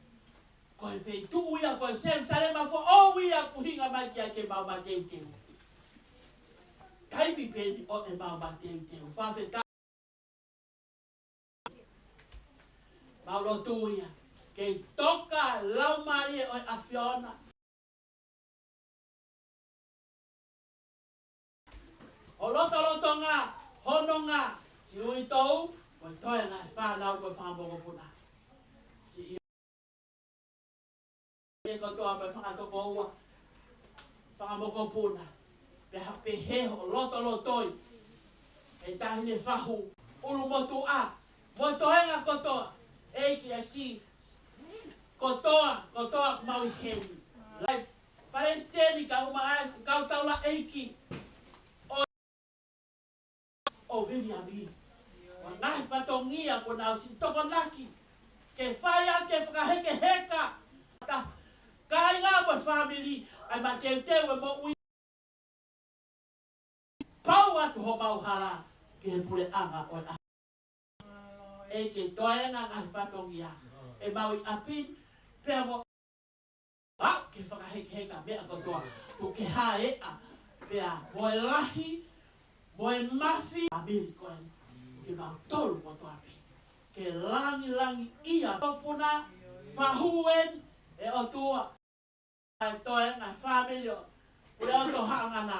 Ko e feituʻu ia, ko e Selusalema foʻou ia ʻoku ʻuhinga mai ki ai ke mau mateuteu. Taimi pē eni ʻo ʻemau mateuteu. Fakafetaʻi. Mau lotu ia, kei toka laumālie ʻo e ʻAfiona. Ho lotolotonga, hononga, siʻi uitou, mo e toenga e fānau mo e fanga mokopuna. Siʻi ʻe kotoa mo e fanga tokoua, fanga mokopuna, pea pehē hoʻo lotolotoi ʻe Taʻahine Fahu, ʻulumotuʻa, mo e toenga kotoa, ʻEiki ʻa siʻi, kotoa, kotoa mau ʻi heni. Laʻi, Palesiteni kae ʻumaʻā siʻi kau taulaʻeiki ʻo ʻo Viliami. Mo e ngaahi fatongia kuo nau siʻi tokonaki ke fai ʻaki e fakahekeheka. Kāinga mo e fāmili, ʻa e mateuteu e moʻui. Pau atu homau hala ki he puleʻanga ʻo e ʻAfiona. ʻEiki, toenga ngaahi fatongia. ʻemau ʻi ʻapi, pea mo aʻu ke fakahekeheka meʻa kotoa, ʻoku ke haeʻa, pea mo e lahi, mo e mafi, ʻa Mili ko eni, ke mau tolu kotoa pē. Ke langilangiʻia topuna, fahuen, ʻe ʻOtua, ʻa e toenga fāmili ʻo, ʻo e ʻOtua haʻangana.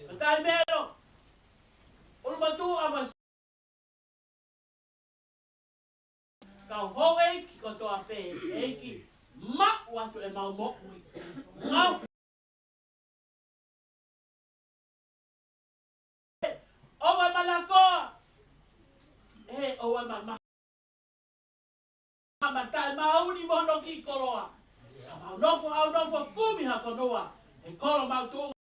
Ka tai melo, ʻulumotuʻa mo e kau houʻeiki kotoa pē, ʻEiki, maʻu atu ʻemau moʻui. Mau ʻoua manakoa, ʻe ʻoua mama. Mama taʻemauni mo hono kiʻi koloa. Ka mau nofo, ʻau nofo kumi ha fonua, he kolo mau tuʻu.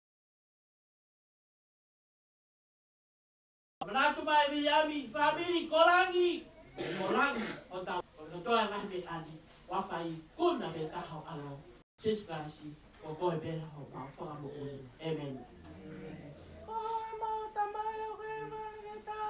Manatu mai Viliami, fāmili, ko langi, ko langi, ʻo tau, ʻo totoa e ngaahi meʻa ni, ʻoua fai kuna me taha ʻo ʻAlo, Sīsū Kalaisi, ko koe pē homau Fakamoʻui. ʻĒmeni. Ko e mau Tamai ʻoku ʻi he langi, ke tau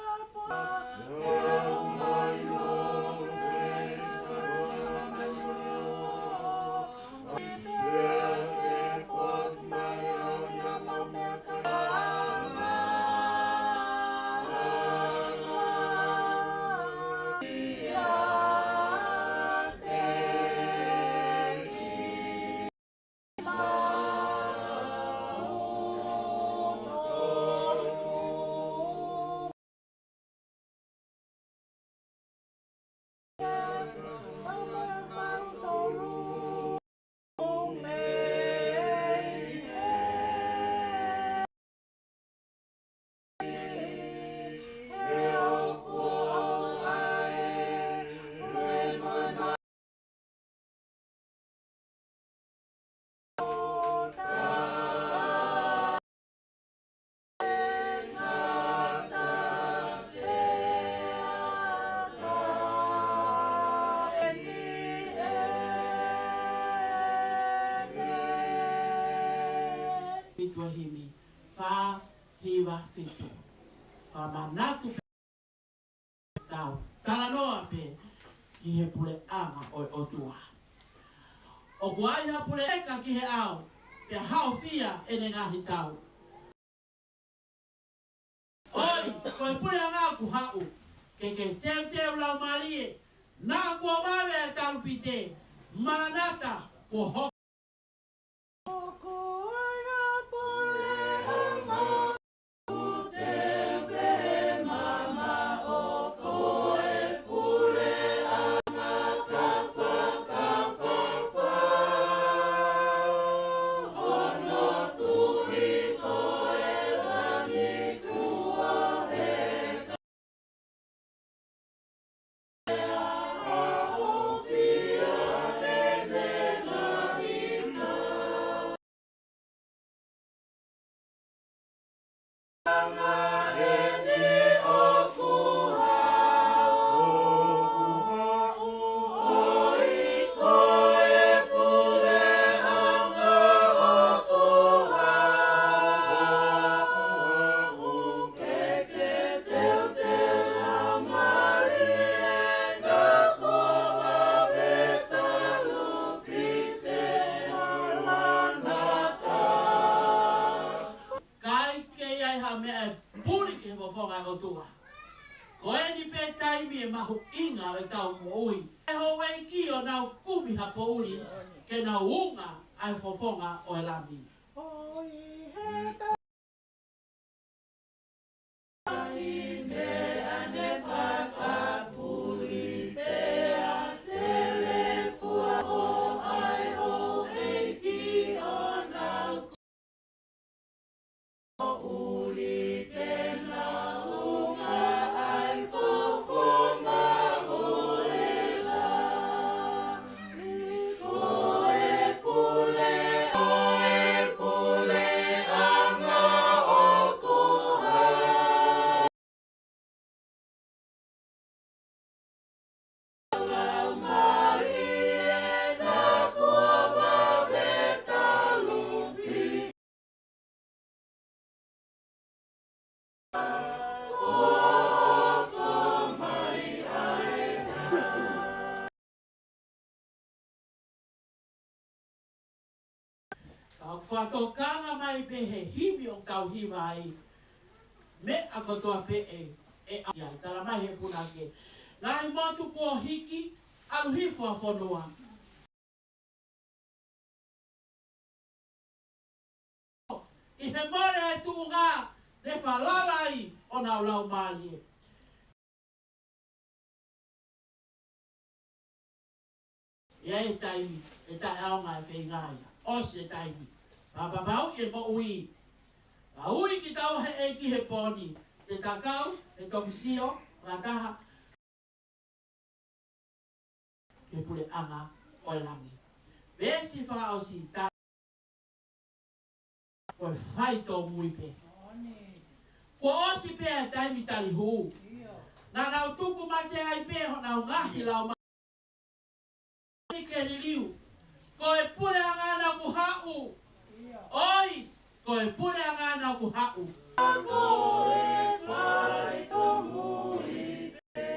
Fitu ʻa e himi, fā hiva fitu. Fakamanatu pē, tau talanoa pē ki he puleʻanga ʻo e ʻOtua. ʻOku ʻi ai ha pule ʻeka ki he ʻao, pea haʻofia ʻene ngaahi tau. ʻOi, ko e puleʻanga ʻoku haʻu, ke ke teuteu laumālie, naʻa kuo vave ʻa e talupite, Maranata, kuo hoko. Kae ʻikai ke ʻi ai ha meʻa ʻe puli ki he fofonga ʻo e ʻOtua. Ko eni pē taimi ʻe mahuʻinga ʻo ʻetau moʻui. ʻE houʻeiki ʻo nau kumi ha poʻuli, ke nau unga ʻa e fofonga ʻo e Lami. Fakatokanga mai pē he himi ʻoku tau hiva ai. Meʻa kotoa pē ʻe, ʻe ʻai ai. Tala mai he punake. Ngaahi motu kuo hiki, ʻalu hifo ʻa fonua. ʻI he mole ʻa e tuʻunga ne falala ai ʻo nau laumālie. ʻI ai e taimi, ʻe taʻeʻaonga e feinga ia. ʻOsi e taimi. Fakapapauʻi e moʻui. Pea ui kitaua ʻe he ʻEiki he pō ni. Te ta kau, he toki sio, fakataha ki he puleʻanga ʻo e langi. Veesi fakaʻosi, ta ko e fai tōmui pē. Kuo ʻosi pē ʻa e taimi tali hū. Naʻa nau tuku mate ai pē honau ngaahi laumālie ke liliu. Ko e puleʻanga naʻa ku haʻu. ʻOi, ko e puleʻanga naʻa ku haʻu. Ko e fai tōmui pē.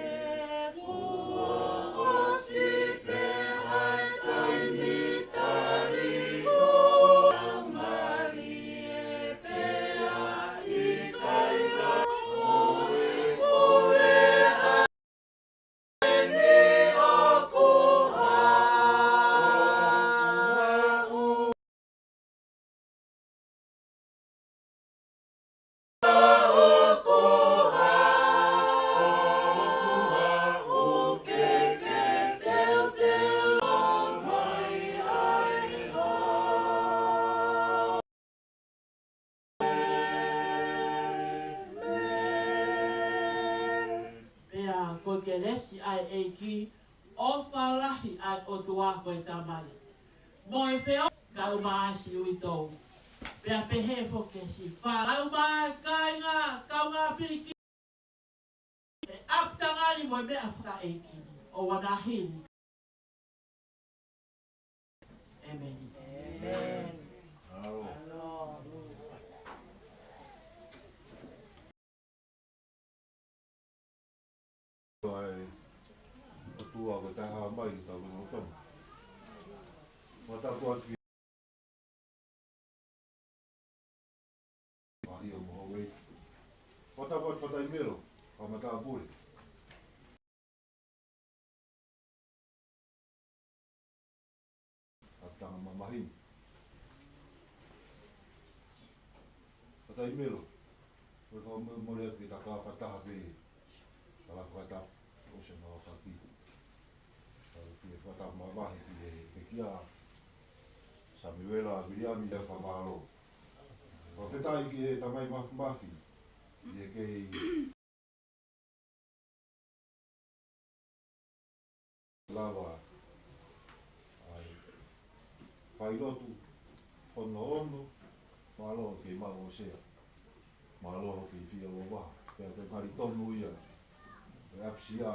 Pea ko e kelesi ʻa e ʻEiki, ʻofa lahi ʻa e ʻOtua ko e Tamai, mo e feohi ʻa e Laumālie Māfimafi ʻo e ʻOtua. Pea pehē foki ki he siʻi fānau mo e kāinga, kaungā pilikimi, ʻapitangani mo e meʻa fakaʻeiki, ʻo ʻanahili. ʻĒmeni. ʻĒmeni. ʻOtua ko e taha mai ki he tau lotoma. Mataku atu ki Mahi o Mohoʻei. Mataku atu Fataimelo, ka mata pule. ʻApitanga Mamahi. Fataimelo, ko e fakamolemole atu ke ta kau fakataha pē, tala fakatapu, ʻosi e ngaahi fakatapu. Kau ki he fakatapu mavahe ki he pekia, Samiuela Viliami, ʻa e fakamālō. Fakafetaʻi ki he Tamai Māfimafi, ʻi he kei lava ʻa e failotu hono ono, mālō hoʻo kei maʻu ʻo sea, mālō hoʻo kei fie ʻofa, pea ko e ngali tonu ia, ʻo e ʻapisia,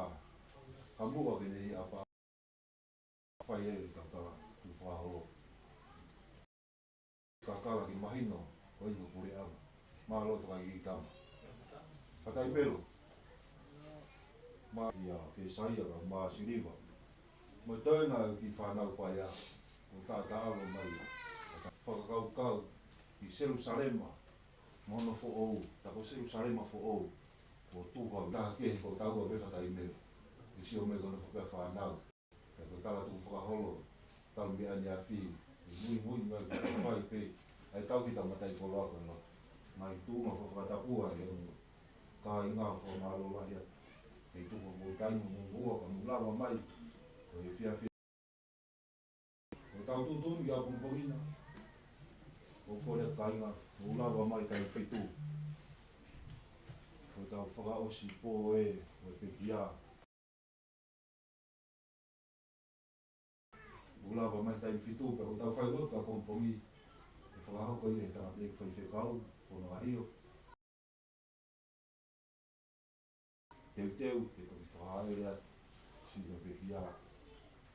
ka muʻa ke ne ʻi ʻapa fai e tautala tukufakaholo. Kakala ki mahino, ko e ʻuhinga puleʻanga. Mālō e fakaʻikitama. Fataimelo. Mā ia, Pēsaia, ka mā Siliva. Mo e toenga ʻo e kiʻi fānau paea, ʻo taʻataʻalo mai. Fakakaukau ki Selusalema, mo hono foʻou, tā ko Selusalema foʻou, ko e tuʻu ʻa e taha kehe ko taua pē Fataimelo. ʻE sio mai ko hono fakafānau. Pea ko e tala tukufakaholo, tau meʻa ni afi, muimui mai ko e fai pē, ʻa e tau ki he tau mataʻikoloa ko ē. Mai tuʻunga fakatapua ʻe he kāinga, fakamālō lahi atu. Kei tuku ko e taimi mo ua ka mou lava mai, ko e efiafi. Ko e tau tuʻutuʻuni ki ʻapongipongi na, ʻoku kole atu kāinga, mou lava mai taimi fitu. Ko e tau fakaʻosi pō ē, ko e pekia. Mou lava mai taimi fitu, pea ko e tau failotu ki ʻapongipongi, ʻe fakahoko ia ʻe he tangataʻeiki faifekau, Fono ʻAhio. Teuteu, ke toki fakahaʻele atu, siʻi pekia,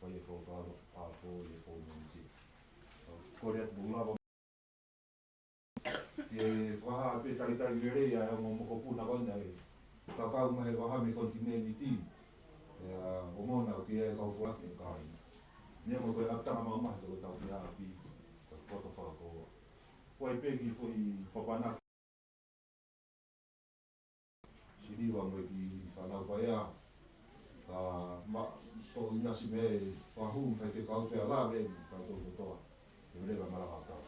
fai e folokalama fakapō ʻi he pō Mōnite. Kole atu mou lava. Ke fakahā pē talitali lelei ʻa e ongo mokopuna ko ena ʻe kakau mai he vaha mei he konitinēniti. ʻE, ʻa, ʻo mona ʻoku ʻi ai e kau foaki ʻe kāinga. Neongo ko e ʻapitanga mamahi ko e tau fie ʻapi, ko e poto fakakoloa. Ko e pē ki foʻi papanaki. Siliva mo e kiʻi fānau paea. Ka ma, toʻo ʻinasi mei he fahu, faifekau pea lave, ka toʻo kotoa. Ke mele ka malanga kau.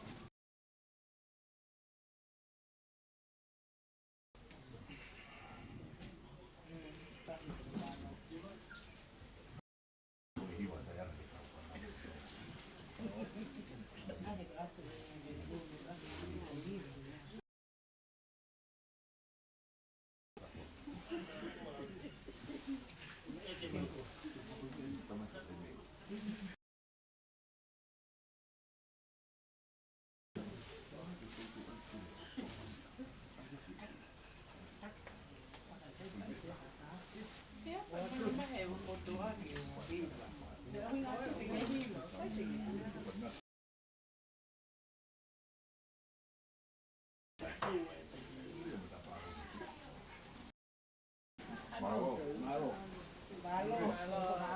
Mālō. Mālō. Mālō. Mālō.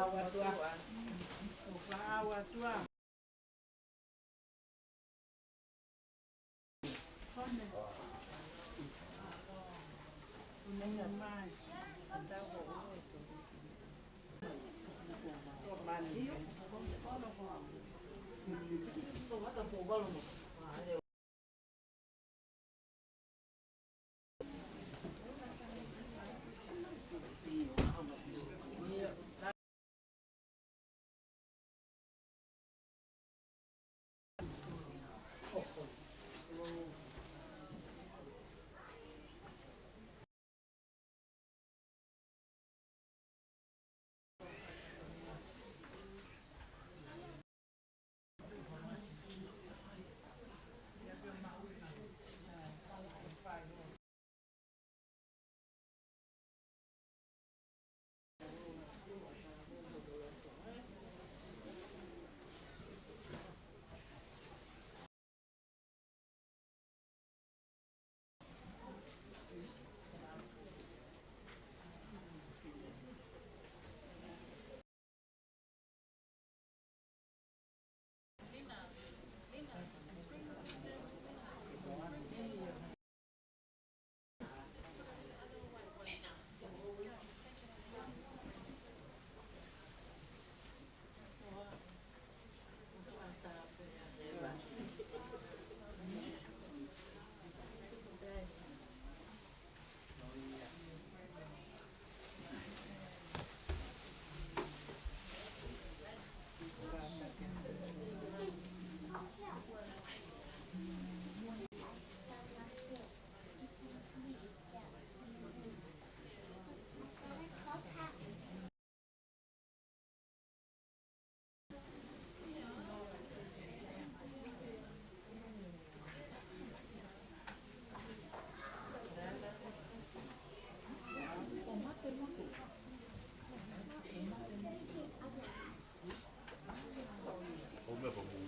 ʻO meʻa pea mou,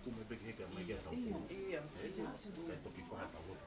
ʻo meʻa pē ke heka mai ke tau pulu. Ia. Kae toki faha tau.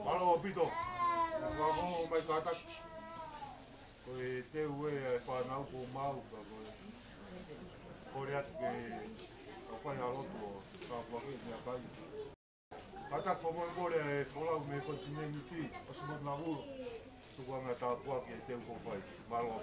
Mālō ʻaupito. Fakaongo mai kātaki. Ko e teu ē ʻa e fānau ko mau ka ko e kole atu ke ka fai ha lotu ʻo tāpuakiʻi e meʻakai. Kātaki fakamolemole e folau mei he konitinēniti ʻo Simotu Navulu. Tuku ange ha tāpuaki e teu kuo fai. Mālō.